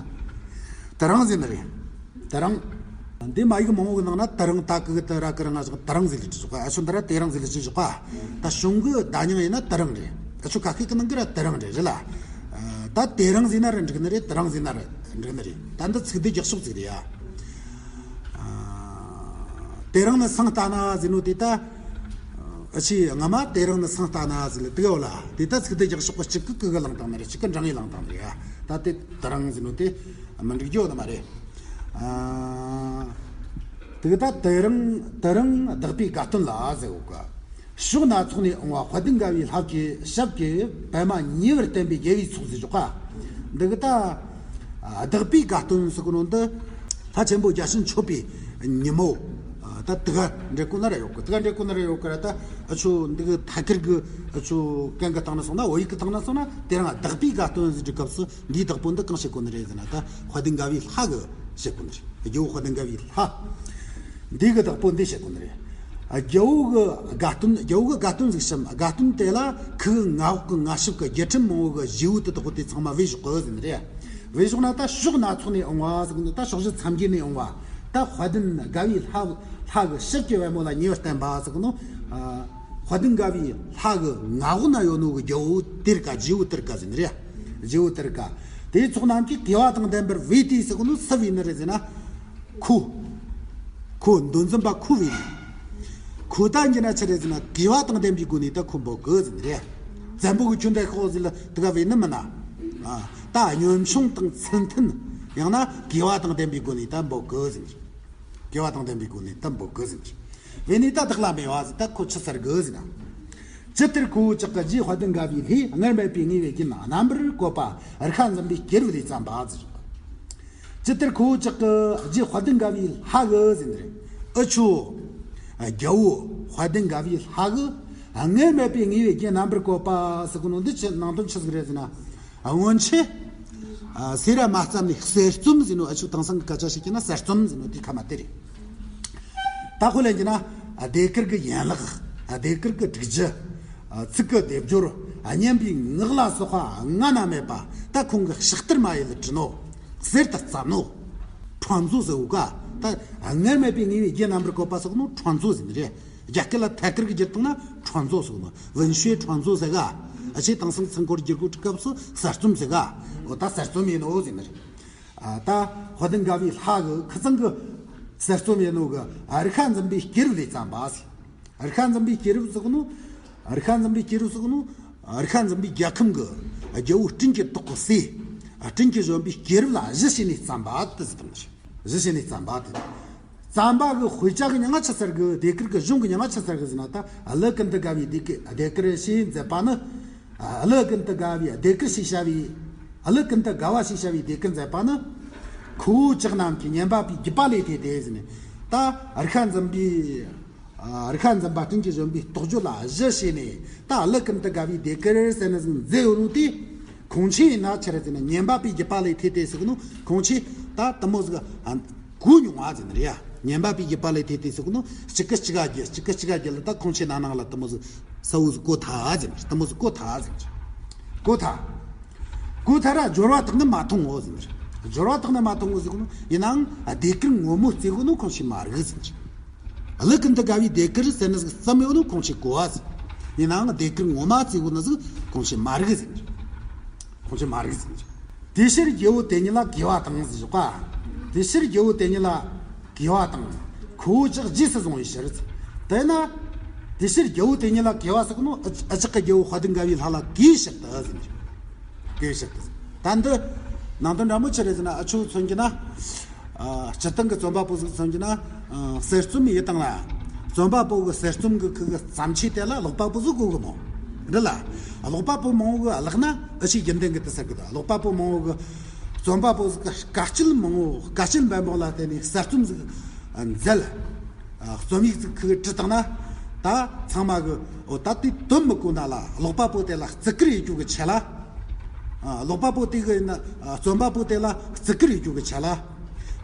དེ་རིང་ཟེར་ནི་རེད། དེ་རིང་། འདི་མ་ཡིག་མང་བོ་གི་ནང་ན་དེ་རིང་ད་གི་གི་དེ་ར་གི་རང་ང་ཞོག་དེ་རིང་ཟེར་ལེ་ཅི་ཞོག་ག། ཨ་ཆོ་འདི་ར་དེ་རིང་ཟེར་ལེ་ཅི་ཞོག་ག། ད་གཞུང་གི་བརྡ་རྙིང་ཡིན་ན་དེ་རིང་རེད། ཨ་ཆོ་ཁ་ཤས་གི་ནང་གི་ར་དེ་རིང་རེད་རེད་ལ། ད་དེ་རིང་ཟེར་ན་ར་འགྲིག་ནི་རེད། དེ་རིང་ཟེར་ན་ར་འགྲིག་ནི་རེད། ད་འདི་ཚིག་སྡུད་རྒྱག་ཕྱོགས་ཅིག་རེད་ཡ། དེ་རིང་ནི་སང་ལྟ་ན་ཟེར་ནོ་དེ་ད། ཨ་ཆི་ངོ་མ་དེ་རིང་ནི་སང་ལྟ་ན་ཟེར་ལེ་དེ་ག་བོ་ལ་དེ་ད་ཚིག་སྡུད་རྒྱག་ཕྱོགས་གཅིག་གི་གི་གི་བླངས་བཏང་ནི་རེད། གཅིག་གི་འབྲིང་ངེ་བླངས་བཏང་ནི་རེད་ཡ། ད་དེ་དེ་རིང་ཟེར་ནོ་དེ་མི་འགྲིག་རྒྱུ་ནི་མ་རེད། ཨ། དེ་གི་ད་དེ་རིང་དེ་རིང་བདག་པོའི་དགའ་སྟོན་ལ་ཟེར་གོ་ག། ཕྱོགས་སྣ་ཚོགས་ནས་འོང་བ་དཔལ་ལྡན་དགའ་བའི་ལྷ་གི་ཞབས་ཀྱི་པད་མ་ཉེ་བར་བསྟན་པའི་དགེ་བའི་ཚོགས་ཟེར་ཞོག་ག། འདི་གི་ད་བདག་པོའི་དགའ་སྟོན་ཟེར་གོ་ནོ་འདི་ལྷ་ཆེན་པོ་བརྒྱ་བྱིན་མཆོད་པའི་ཉིན་མོ། ད་དེ་ག་འདྲེ་ཀུན་ན་ར་ཡོད་གི། དེ་ག་འདྲེ་ཀུན་ན་ར་ཡོད་གི་ར། ད་ཨ་ཆོ་འདི་གི་ཐད་ཀར་གི་ཨ་ཆོ་གན་གི་སྟེང་ན་སོང་ན། བོད་ཡིག་གི་སྟེང་ན་སོང་ན་དེ་རིང་བདག་པོའི་དགའ་སྟོན་ཟེར་དུས་སྐབས་སུ་འདིའི་བདག་པོ་འདི་གང་བཤད་གོ་ནི་རེད་ཟེར་ན། ད་དཔལ་ལྡན་དགའ་བའི་ལྷ་གི་བཤད་གོ་ནི་རེད། རྒྱལ་བོ་དཔལ་ལྡན་དགའ་བའི་ལྷ། འདི་གི་བདག་པོ་འདི་བཤད་གོ་ནི་རེད། རྒྱལ་བོ་གི་དགའ་སྟོན། རྒྱལ་བོ་གི་དགའ་སྟོན་ཟིག་བཤམས། དགའ་སྟོན་དེ་ལ་ཁུ་གི་མངའ་འོག་གི་མངའ་ཞབས་གི་རྒྱལ་ཕྲན་མང་བོ་གི་རྗེ་བོ་དེ་དག་པོ་དེ་ཚང་མ་བོས་ཞོག་གི་ཟེར་ནི་རེད། བོས་ཞོག་ན་ད་ཕྱོགས་སྣ་ཚོགས་ནས་འོང་བ་ཟེར་གི་ནོ། ད་ཕྱོགས་བཞི་མཚམས་བརྒྱད་ནས་འོང་བ། ད་དཔལ་ལྡན་དགའ་བའི་ལྷ་ལྷ་གི་ཞབས་ཀྱི་པད་མོ་ལ་ཉེ་བར་བསྟན་པ་ཟེར་གི་ནོ། ཨ་དཔལ་ལྡན་དགའ་བའི་ལྷ་གི་མངའ་འོག་ན་ཡོད་ནོ་གི་རྒྱལ་བོ་དེར་ཀ། རྗེ་བོ་དེར་ཀ་ཟེར་ནི་རེད། རྗེ་བོ་དེར་ཀ། དེའི་ཚོགས་རྣམས་ཀྱིས་དགེ་བ་དང་ལྡན་པར་བོས་ཏེ་ཟེར་གི་ནོ། སུ་བོས་ནི་རེད་ཟེར་ན། ཁོ། ཁོ་མདོ་འཛིན་པ་ཁོ་བོས་ནི། ཁོ་ད་འགྱུར་ན་ཆི་རེད་ཟེར་ན་དགེ་བ་དང་ལྡན་པའི་སྒོ་ནས་ད་ཁོ་འབོད་གི་ཟེར་ནི་རེད། བཙན་པོ་གི་ཁྱོད་འདྲ་ཤོག་ཟེར་ལ་དེ་ག་བོས་ནི་མིན་ན། ཨ་ད་གཉོམ་ཆུང་དང་ཚུལ་མཐུན། ཡང་ན་གུས་པ་དང་ལྡན་པའི་སྒོ་ནས་ད་འབོད་དགོས་ཟེར་གྱི། གུས་པ་དང་ལྡན་པའི་སྒོ་ནས་ད་འབོད་དགོས་ཟེར་གྱི། བས་ནས་ད་བདག་ལ་སྨྲས་པ་ཟེར། ད་ཁོ་ཆི་ཟེར་དགོས་ཟེར་ན། ཇི་ལྟར་ཁོ་བོ་ཅག་གི་རྗེ་དཔལ་ལྡན་དགའ་བའི་ལྷས་སྔར་སྨྲས་པའི་ངེས་པའི་རྒྱན་རྣམ་པར་བཀོད་པ་རིག་པ་འཛིན་པའི་སྐྱེས་བུ་ལས་བརྩམས་པ་ཟེར། ཇི་ལྟར་ཁོ་བོ་ཅག་གི་རྗེ་དཔལ་ལྡན་དགའ་བའི་ལྷ་གིས་ཟེར་ནི་རེད། འུ་ཆོ་རྒྱལ་བོ་དཔལ་ལྡན་དགའ་བའི་ལྷ་གིས་སྔར་སྨྲས་པའི་ངེས་པའི་རྒྱན་རྣམ་པར་བཀོད་པ་ཟེར་གོ་ནོ་འདི་ཆི་ནང་དོན་ཆི་ཟིག་རེད་ཟེར་ན། སྔོན་ཆད། ཨ། སེ་ར་མ་བརྩམས་ནས་གསེར་རྩོམ་ཟེར་ནོ། འུ་ཆོ་དེང་སང་གི་སྐད་ཆ་བཤད་ཀྱི་ན་གསེར་རྩོམ་ཟེར་ནོ་དེ་ཁ་མ་དེ་རེད། ད་དཔེ་ལེན་གྱི་ན། ཨ། ཟློས་གར་གྱི་ཡན་ལག་ཨ། ཟློས་གར་གྱི་སྒྲིག་གཞི། ཨ། ཚིག་གི་སྡེབ་སྦྱོར། ཨ། སྙན་པའི་ངག་ལ་སོགས་པ་སྔ་ན་མེད་པ་ད་ཁོང་གིས་ཕྱག་བསྟར་མ་ཡེ་ལ་བྲིས་ནོ། གསེར་དུ་བརྩམས་ནོ། 创作ཟེར་བོ་ག་ད་སྔར་སྨྲས་པའི་ངེས་པའི་རྒྱན་རྣམ་པར་བཀོད་པ་ཟེར་གོ་ནོ་创作ཟེར་ནི་རེད། རྒྱ་སྐད་ལ་ཐད་ཀར་གྱི་བསྒྱུར་བཏང་ན་创作ཟེར་གོ་ནོ། 文学创作ཟེར་ག་འུ་ཆོས་དེང་སང་ཚིག་འཁོར་བསྒྱུར་གོ་སྐབས་སུ་གསར་རྩོམ་ཟེར་ག་འོ་ད་གསར་རྩོམ་ཡིན་ནོ་ཟེར་ནི་རེད། ཨ། ད་དཔལ་ལྡན་དགའ་བའི་ལྷ་གིས་ཁི་ཚང་གི་གསར་རྩོམ་ཡིན་ནོ་གི། ཨ། རིག་པ་འཛིན་པའི་སྐྱེས་བུ་ལས་བརྩམས་པ་ཟེར། རིག་པ་འཛིན་པའི་སྐྱེས་བུ་ཟེར་གོ་ནོ། རིག་པ་འཛིན་པའི་སྐྱེས་བུ་ཟེར་གོ་ནོ། རིག་པ་འཛིན་པའི་རྒྱལ་ཁམས་ཀྱི་རྒྱལ་བོ་སྤྲིན་གྱི་ཏོག་གི་སྲས། སྤྲིན་གྱི་བཞོན་པའི་སྐྱེས་བུ་ལ་གཞི་བྱས་ནས་བརྩམས་པ་དེ་ཟེར་དང་། གཞི་བྱས་ནས་བརྩམས་པ་དེ། བརྩམས་པ་གི་དཔེ་ཆ་གི་མྱིང་ང་ཆི་ཟེར་གི། ཟློས་གར་གི་གཞུང་གི་མྱིང་ང་ཆི་ཟེར་གི་ཟེར་ན། ད་ཀླུ་ཀུན་ཏུ་དགའ་བའི་ཟློས་གར་ཟློས་གར་ཞེས་མཛད་པ་ནི། ཀླུ་ཀུན་ཏུ་དགའ་བའི་ཟློས་གར་ཞེས་བྱ་བའི། ཀླུ་ཀུན་ཏུ་དགའ་བ་ཞེས་བྱ་བའི་ཟློས་གར་མཛད་པ་ནི། ཁོ་བོ་ཅག་རྣམས་ཀྱི་སྙན་པ་པའི་བརྒྱུད་པ་ལས་ཐོས་ཏེ་ཟེར་ནས། ད་རིག་པ་འཛིན་པའི། ཨ། རིག་པ་འཛིན་པ་སྤྲིན་གྱི་བཞོན་པའི་རྟོགས་བརྗོད་ལ་གཞི་བྱས་ནས། ད་ཀླུ་ཀུན་ཏུ་དགའ་བའི་ཟློས་གར་ཟེར་ནི་ཟིག་མཛད་ཡོད་ནོ་དེ། ཁོང་ཆོས་ཡིན་ན་ཆི་རེད་ཟེར་ན། སྙན་པ་པའི་བརྒྱུད་པ་ལས་ཐོས་ཏེ་ཟེར་གོ་ནོ། ཁོང་ཆོས་ད་དེ་མོ་ཟིག་ཨ། གོ་མྱོང་བ་ཟེར་ནི་རེད་ཡ། སྙན་པ་པའི་བརྒྱུད་པ་ལས་ཐོས་ཏེ་ཟེར་གོ་ནོ། གཅིག་གི་གཅིག་ག་བརྒྱུད། གཅིག་གི་གཅིག་ག་བརྒྱུད་ལ་ད་ཁོང་ཆོས་ན་ནང་ལ་དེ་མོ་ཟིག་གསལ་བོ་ཟིག་གོ་ཐལ་ཟེར་ནི། དེ་མོ་ཟིག་གོ་ཐལ་ཟེར་ནི། གོ་ཐལ། གོ་ཐལ་ར་སྦྱོར་བ་དག་ནི་མ་མཐོང་ངོ་ཟེར་ནི་རེད། སྦྱོར་བ་དག་ནི་མ་མཐོང་ངོ་ཟེར་གོ་ནོ། ཡིན་ནའང་ཟློས་གར་ངོ་མ་བརྩི་གོ་ནོ་ཁོང་ཆོས་མ་རིག་ཟེར་ནི་རེད། ཀླུ་ཀུན་ཏུ་དགའ་བའི་ཟློས་གར་ཟེར་ནི་ཟིག་བརྩམས་ཡོད་ནོ་ཁོང་ཆོས་གོ་བ་ཟེར། ཡིན་ནའང་ཟློས་གར་ངོ་མ་བརྩི་གོ་ནི་ཟིག་ཁོང་ཆོས་མ་རིག་ཟེར་ནི་རེད། ཁོང་ཆོས་མ་རིག་ཟེར་ནི་རེད། དེ་ཕྱིར་རྒྱལ་བོ་དེ་ཉིད་ལ་གུས་པ་དང་ཟེར་བ། དེ་ཕྱིར་རྒྱལ་བོ་དེ་ཉིད་ལ་གུས་པ་དང་། ཁོ་བོ་ཅག་རྗེས་སུ་བཟུང་བའི་ཕྱིར། དེས་ན། དེ་ཕྱིར་རྒྱལ་བོ་དེ་ཉིད་ལ་གུས་པ་ཟེར་གོ་ནོ། ཨ། ཨ་ཅག་གི་རྒྱལ་བོ་དཔལ་ལྡན་དགའ་བའི་ལྷ་ལ་གུས་ཕྱིར་དུ་ཟེར་ནི་རེད། གུས་ཕྱིར་དུ། ད་འདི་ནང་དོན་འདྲ་མོ་ཆི་རེད་ཟེར་ན། འུ་ཆོ་མཚོན་གྱི་ན། ཨ། སྤྱིར་བཏང་གི་རྩོམ་པ་པོ་ཟིག་མཚོན་གྱི་ན། ཨ། གསེར་རྩོམ་ཡིན་བཏང་ལ། རྩོམ་པ་པོ་གི་གསེར་རྩོམ་གི་ཁུ་གི་བརྩམས་ཆོས་དེ་ལ་ཀློག་པ་པོ་ཟིག་དགོས་གི་མོ། རེད་ལ། ཀློག་པ་པོ་མང་བོ་གི་ཀློག་ན་འུ་ཆོས་རྒྱུན་ལྡན་གི་དེ་ཟེར་གི་འདུག་ཀློག་པ་པོ་མང་བོ་གི་རྩོམ་པ་པོ་ཟིག་གི་དཀའ་སྤྱད་མང་བོ། དཀའ་སྤྱད་འབད་འབུངས་ལ་བརྟེན་ནས་གསར་རྩོམ་ཟིག་མཛད། ཨ། རྩོམ་ཡིག་ཟིག་ཁུ་བྲིས་བཏང་ན། ད་ཚང་མ་གི། འོ། ད་དེ་དོན་མི་གོ་ན་ལ་ཀློག་པ་པོ་དེ་ལ་བརྩི་བཀུར་ཡེད་རྒྱུ་གི་ཆེད་ལ། ཨ། ཀློག་པ་པོ་དེ་གི་ཡིན་ན། ཨ། རྩོམ་པ་པོ་དེ་ལ་བརྩི་བཀུར་ཡེད་རྒྱུ་གི་ཆེད་ལ།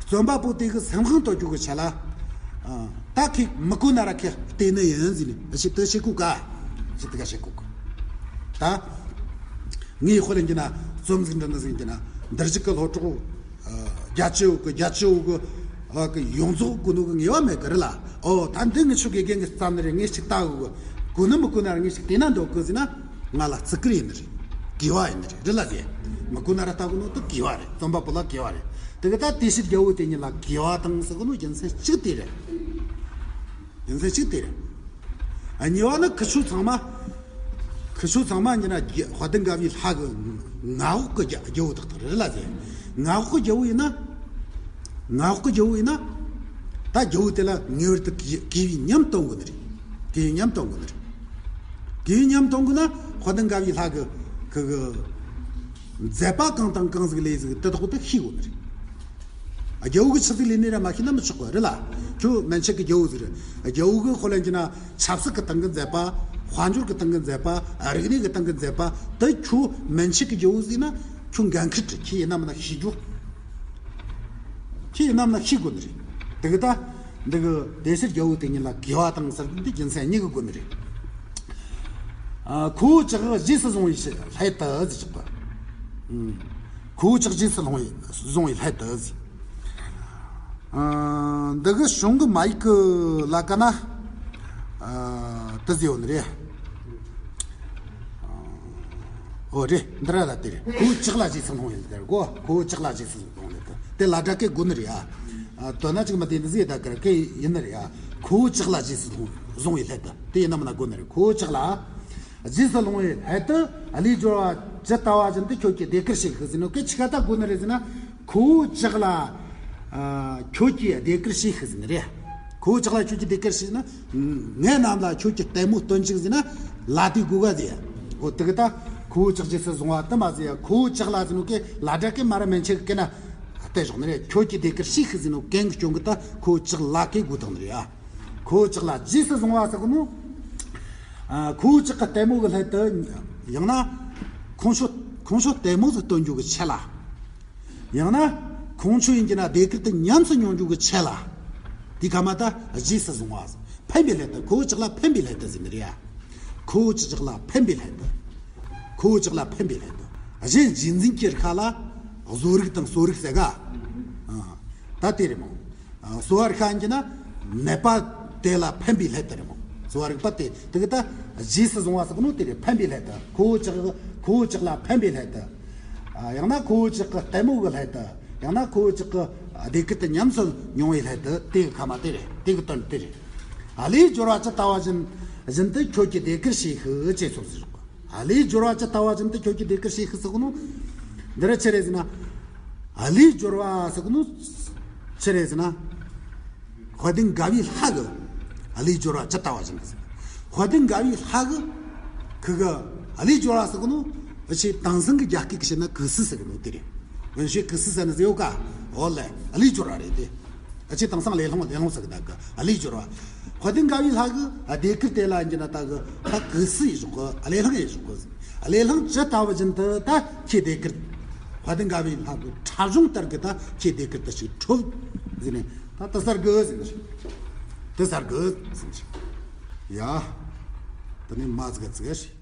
རྩོམ་པ་པོ་དེ་གི་སེམས་ཁོང་དོད་རྒྱུ་གི་ཆེད་ལ། ཨ། ད་ཁོས་མི་གོ་ན་ར་ཁོས་བལྟས་ནི་ཡིན་ཟེར་ནས་ཞིབ་ཏུ་བཤད་གོ་ག་ཞིབ་ཏུ་ག་བཤད་གོ་ག་ད་ངས་དཔེ་ལེན་གྱི་ན། རྩོམ་ཟིག་འབྲི་ནི་ཟིག་ཡིན་གྱི་ན། འདིར་བཞུགས་ཀྱི་སློབ་གྲོགས། ཨ། རྒྱ་ཆེ་བོ་གི། རྒྱ་ཆེ་བོ་གི། ཨ། གི་ཡོངས་རྫོགས་གོ་ནོ་གི་ངེས་པ་མེད་གི་རེད་ལ། ཨོ། ད་འདི་ངས་ཆོ་དགེ་རྒན་གི་བརྩམས་ནི་རེད། ངས་ཅིག་ལྟ་གོ་གི། གོ་ནི་མི་གོ་ན་ར་ངས་ཅིག་བལྟས་ན་འདོད་གི་ཟེར་ན། ང་ལ་བརྩི་བཀུར་ཡིན་ནི་རེད། གུས་པ་ཡིན་ནི་རེད། རེད་ལ་ཟེར། མི་གོ་ན་ར་ལྟ་གོ་ནོ་དེ་གུས་པ་རེད། རྩོམ་པ་པོ་ལ་གུས་པ་རེད། དེ་གི་ད་དེ་ཕྱིར་རྒྱལ་བོ་དེ་ཉིད་ལ་གུས་པ་དང་ཟེར་གོ་ནོ་རྒྱུ་མཚན་གཅིག་དེ་རེད། རྒྱུ་མཚན་གཅིག་དེ་རེད། ཨ། གཉིས་པ་ནི་ཁི་ཆོ་ཚང་མ། ཁི་ཆོ་ཚང་མ་ཡིན་ན་རྒྱ། དཔལ་ལྡན་དགའ་བའི་ལྷ་གི་མངའ་འོག་གི་རྒྱ། རྒྱལ་བོ་དག་དག་རེད་ལ་ཟེར། མངའ་འོག་གི་རྒྱལ་བོ་ཡིན་ན། མངའ་འོག་གི་རྒྱལ་བོ་ཡིན་ན། ད་རྒྱལ་བོ་དེ་ལ་ངེས་པར་དུ་གུས། གུས་པའི་ཉམས་སྟོན་དགོས་ནི་རེད། གུས་པའི་ཉམས་སྟོན་དགོས་ནི་རེད། གུས་པའི་ཉམས་སྟོན་དགོས་ན་དཔལ་ལྡན་དགའ་བའི་ལྷ་གི་ཁུ་གི་མཛད་པ་གང་དང་གང་ཟིག་ལས་ཟིག་དེ་དག་དེ་ཤེས་དགོས་ནི་རེད། རྒྱལ་བོ་གི་ཆི་ཟིག་ལས་ནི་ར་མ་ཤེས་ན་མི་ཆོག་གི་རེད་ལ། ཁྱོད་མན་ཆད་ཀྱི་རྒྱལ་བོ་ཟིག་རེད། རྒྱལ་བོ་གི་དཔེ་ལེན་གྱི་ན་ཆབ་སྲིད་ཀྱི་སྟེང་གི་མཛད་པ། དཔལ་འབྱོར་གྱི་སྟེང་གི་མཛད་པ། རིག་གནས་ཀྱི་སྟེང་གི་མཛད་པ། དེ་ཁྱོད་མན་ཆད་ཀྱི་རྒྱལ་བོ་ཟིག་ན་ཁྱོད་འགན་ཁུར་འདྲི། ཁྱེད་ཡིན་ན་མིན་ན་ཤེས་རྒྱུ། ཁྱེད་ཡིན་ན་མིན་ན་ཤེས་དགོས་ནི་རེད། དེ་གི་ད་འདི་གི་དེ་ཕྱིར་རྒྱལ་བོ་དེ་ཉིད་ལ་གུས་པ་དང་ཟེར་འདི་རྒྱུ་མཚན་གཉིས་གི་དགོས་ནི་རེད། ཨ། ཁོ་བོ་ཅག་རྗེས་སུ་བཟུང་བའི་སླད་དུ་ཟེར་གི། ཨུམ། ཁོ་བོ་ཅག་རྗེས་སུ་བཟུང་བའི། བཟུང་བའི་སླད་དུ་ཟེར། ཨ། འདི་གི་གཞུང་གི་མ་ཡིག་གི་ལ་ཀ་ན། ཨ། དེ་ཟེར་ཡོད་ནི་རེད། ཨོ་རེད། འདི་ར་ལ་དེ་རེད། ཁོ་བོ་ཅག་ལ་རྗེས་སུ་བཟུང་བའི་སླད་དུ་གོ། ཁོ་བོ་ཅག་ལ་རྗེས་སུ་བཟུང་བའི་སླད་དུ། དེ་ལ་སྒྲ་སྐད་དགོས་ནི་རེད་ཨ། ཨ། དོན་ན་ཅིག་མི་བདེ་ནི་ཟེར་ད་གར་སྐད་ཡིན་ནི་རེད་ཨ། ཁོ་བོ་ཅག་ལ་རྗེས་སུ་བཟུང་། བཟུང་བའི་སླད་དུ། དེ་ཡིན་ན་མིན་ན་དགོས་ནི་རེད། ཁོ་བོ་ཅག་ལ་རྗེས་སུ་བཟུང་བའི་སླད་དུ། ཨ། ལས་སྦྱོར་བ་ཇི་ལྟ་བ་བཞིན་དུ་ཁྱོད་ཀྱིས་ཟློས་གར་བྱེད་ཤིག་ཟེར་ནོ་གི་ཆི་ག་ད་དགོས་ནི་རེད་ཟེར་ན། ཁོ་བོ་ཅག་ལ་ཨ་ཁྱོད་ཀྱིས་ཟློས་གར་བྱེད་ཤིག་ཟེར་ནི་རེད། ཁོ་བོ་ཅག་ལ་ཁྱོད་ཀྱིས་ཟློས་གར་བྱེད་ན། ངེད་རྣམས་ལ་ཁྱོད་ཀྱིས་ལྟད་མོ་སྟོན་ཅིག་ཟེར་ན། ལ་དེ་དགོས་ག་ཟེར། འོ་དེ་གི་ད་ཁོ་བོ་ཅག་རྗེས་སུ་བཟུང་བ་དེ་མ་ཟེར་ཡ། ཁོ་བོ་ཅག་ལ་ཟེར་ནོ་གན་ལ་སྒྲ་གན་མ་ར་མན་ཆད་གན་ན་བལྟས་བཞག་ནི་རེད། ཁྱོད་ཀྱིས་ཟློས་གར་བྱེད་ཤིག་ཟེར་ནོ་གན་གི་སྐྱོན་གི་ད་ཁོ་བོ་ཅག་ལ་གན་དགོས་དང་ནི་རེད་ཨ། ཁོ་བོ་ཅག་ལ་རྗེས་སུ་བཟུང་བ་ཟེར་གོ་ནོ། ཨ་ཁོ་བོ་ཅག་གི་ལྟད་མོ་གི་སླད་དུ། ཡང་ན་ཁོང་ཁྲོ་ཁོང་ཁྲོ་ལྟད་མོ་ཟིག་སྟོན་རྒྱུ་གི་ཆེད་ལ། ཡང་ན་ཁོང་ཁྲོ་ཡིན་གྱི་ན་ཟློས་གར་དེ་ཉམས་སུ་མྱོང་རྒྱུ་གི་ཆེད་ལ། དེ་ཁ་མ་ད་རྗེས་སུ་བཟུང་བ། ཕན་པའི་སླད་དུ། ཁོ་བོ་ཅག་ལ་ཕན་པའི་སླད་དུ་ཟེར་ནི་རེད་ཡ། ཁོ་བོ་ཅག་ལ་ཕན་པའི་སླད་དུ། ཁོ་བོ་ཅག་ལ་ཕན་པའི་སླད་དུ། གཞན་རྗེས་འཛིན་གྱི་རིགས་ལ་བཟོ་རིག་དང་གསོ་རིག་ཟེར་ག་ཨ་ད་དེ་རེད་མོ། གསོ་བ་རིག་ཡིན་གྱི་ན་ནད་པ་དེ་ལ་ཕན་པའི་སླད་དུ་རེད་མོ། གསོ་བ་རིག་པ་དེ་དེ་གི་ད་རྗེས་སུ་བཟུང་བ་ཟེར་གོ་ནོ་དེ་རེད། ཕན་པའི་སླད་དུ། ཁོ་བོ་ཅག་ཁོ་བོ་ཅག་ལ་ཕན་པའི་སླད་དུ། ཡང་ན་ཁོ་བོ་ཅག་གི་ལྟད་མོ་གི་སླད་དུ། ཡང་ན་ཁོ་བོ་ཅག་གི་ཟློས་གར་དེ་ཉམས་སུ་མྱོང་བའི་སླད་དུ། དེ་གི་ཁ་མ་དེ་རེད། དེ་གི་དོན་དེ་རེད། གླུའི་སྦྱོར་བ་ཇི་ལྟ་བ་བཞིན་བཞིན་དུ་ཁྱོད་ཀྱིས་ཟློས་གར་བྱེད་ཤིག་ཅེས་སོགས་ཟེར་གོ། གླུའི་སྦྱོར་བ་ཇི་ལྟ་བ་བཞིན་དུ་ཁྱོད་ཀྱིས་ཟློས་གར་བྱེད་ཤིག་ཟེར་གོ་ནོ། འདི་ར་ཆི་རེད་ཟེར་ན། གླུའི་སྦྱོར་བ་ཟེར་གོ་ནོ་ཆི་རེད་ཟེར་ན། དཔལ་ལྡན་དགའ་བའི་ལྷ་གི་གླུའི་སྦྱོར་བ་ཇི་ལྟ་བ་བཞིན་དུ་ཟེར། དཔལ་ལྡན་དགའ་བའི་ལྷ་གི་ཁི་གི་གླུའི་སྦྱོར་བ་ཟེར་གོ་ནོ། ཨ་ཆེ་དེང་སང་གི་རྒྱ་སྐད་གི་བཤད་ན་གུས་སྲས་ཟེར་གི་ནོ་དེ་རེད། 文学གུས་སྲས་ཟེར་ནི་ཟེར་ཡོད་ཀ་འོ་ལེ་གླུའི་སྦྱོར་བ་རེད་དེ། ཨ་ཆེ་དེང་སང་གླུ་ལྷང་གླུ་ལྷང་ཟེར་གི་ད་གི་གླུའི་སྦྱོར་བ། དཔལ་ལྡན་དགའ་བའི་ལྷ་གི་ཨ་ཟློས་གར་དེ་ལ་ཡིན་གྱི་ན་ད་གི་ད་གུས་སྲས་ཡེ་ཞོག་གི་གླུ་ལྷང་ཡེ་ཞོག་གི་ཟེར། གླུ་ལྷང་ཇི་ལྟ་བ་བཞིན་དུ་ད་ཁྱེད་ཟློས་གར། དཔལ་ལྡན་དགའ་བའི་ལྷ་གི་ཕྲ་གཞུང་ལྟར་གི་ད་ཁྱེད་ཟློས་གར་དེ་ཞིག་འཁྲབ་ཟེར་ནས་ད་དེ་ཟེར་གི་ཟེར་ནས། དེ་ཟེར་གི་ཟེར་ནས། ཡ། དེ་ནས་མ་ཟིག་ག་ཟིག་ག་ཞིག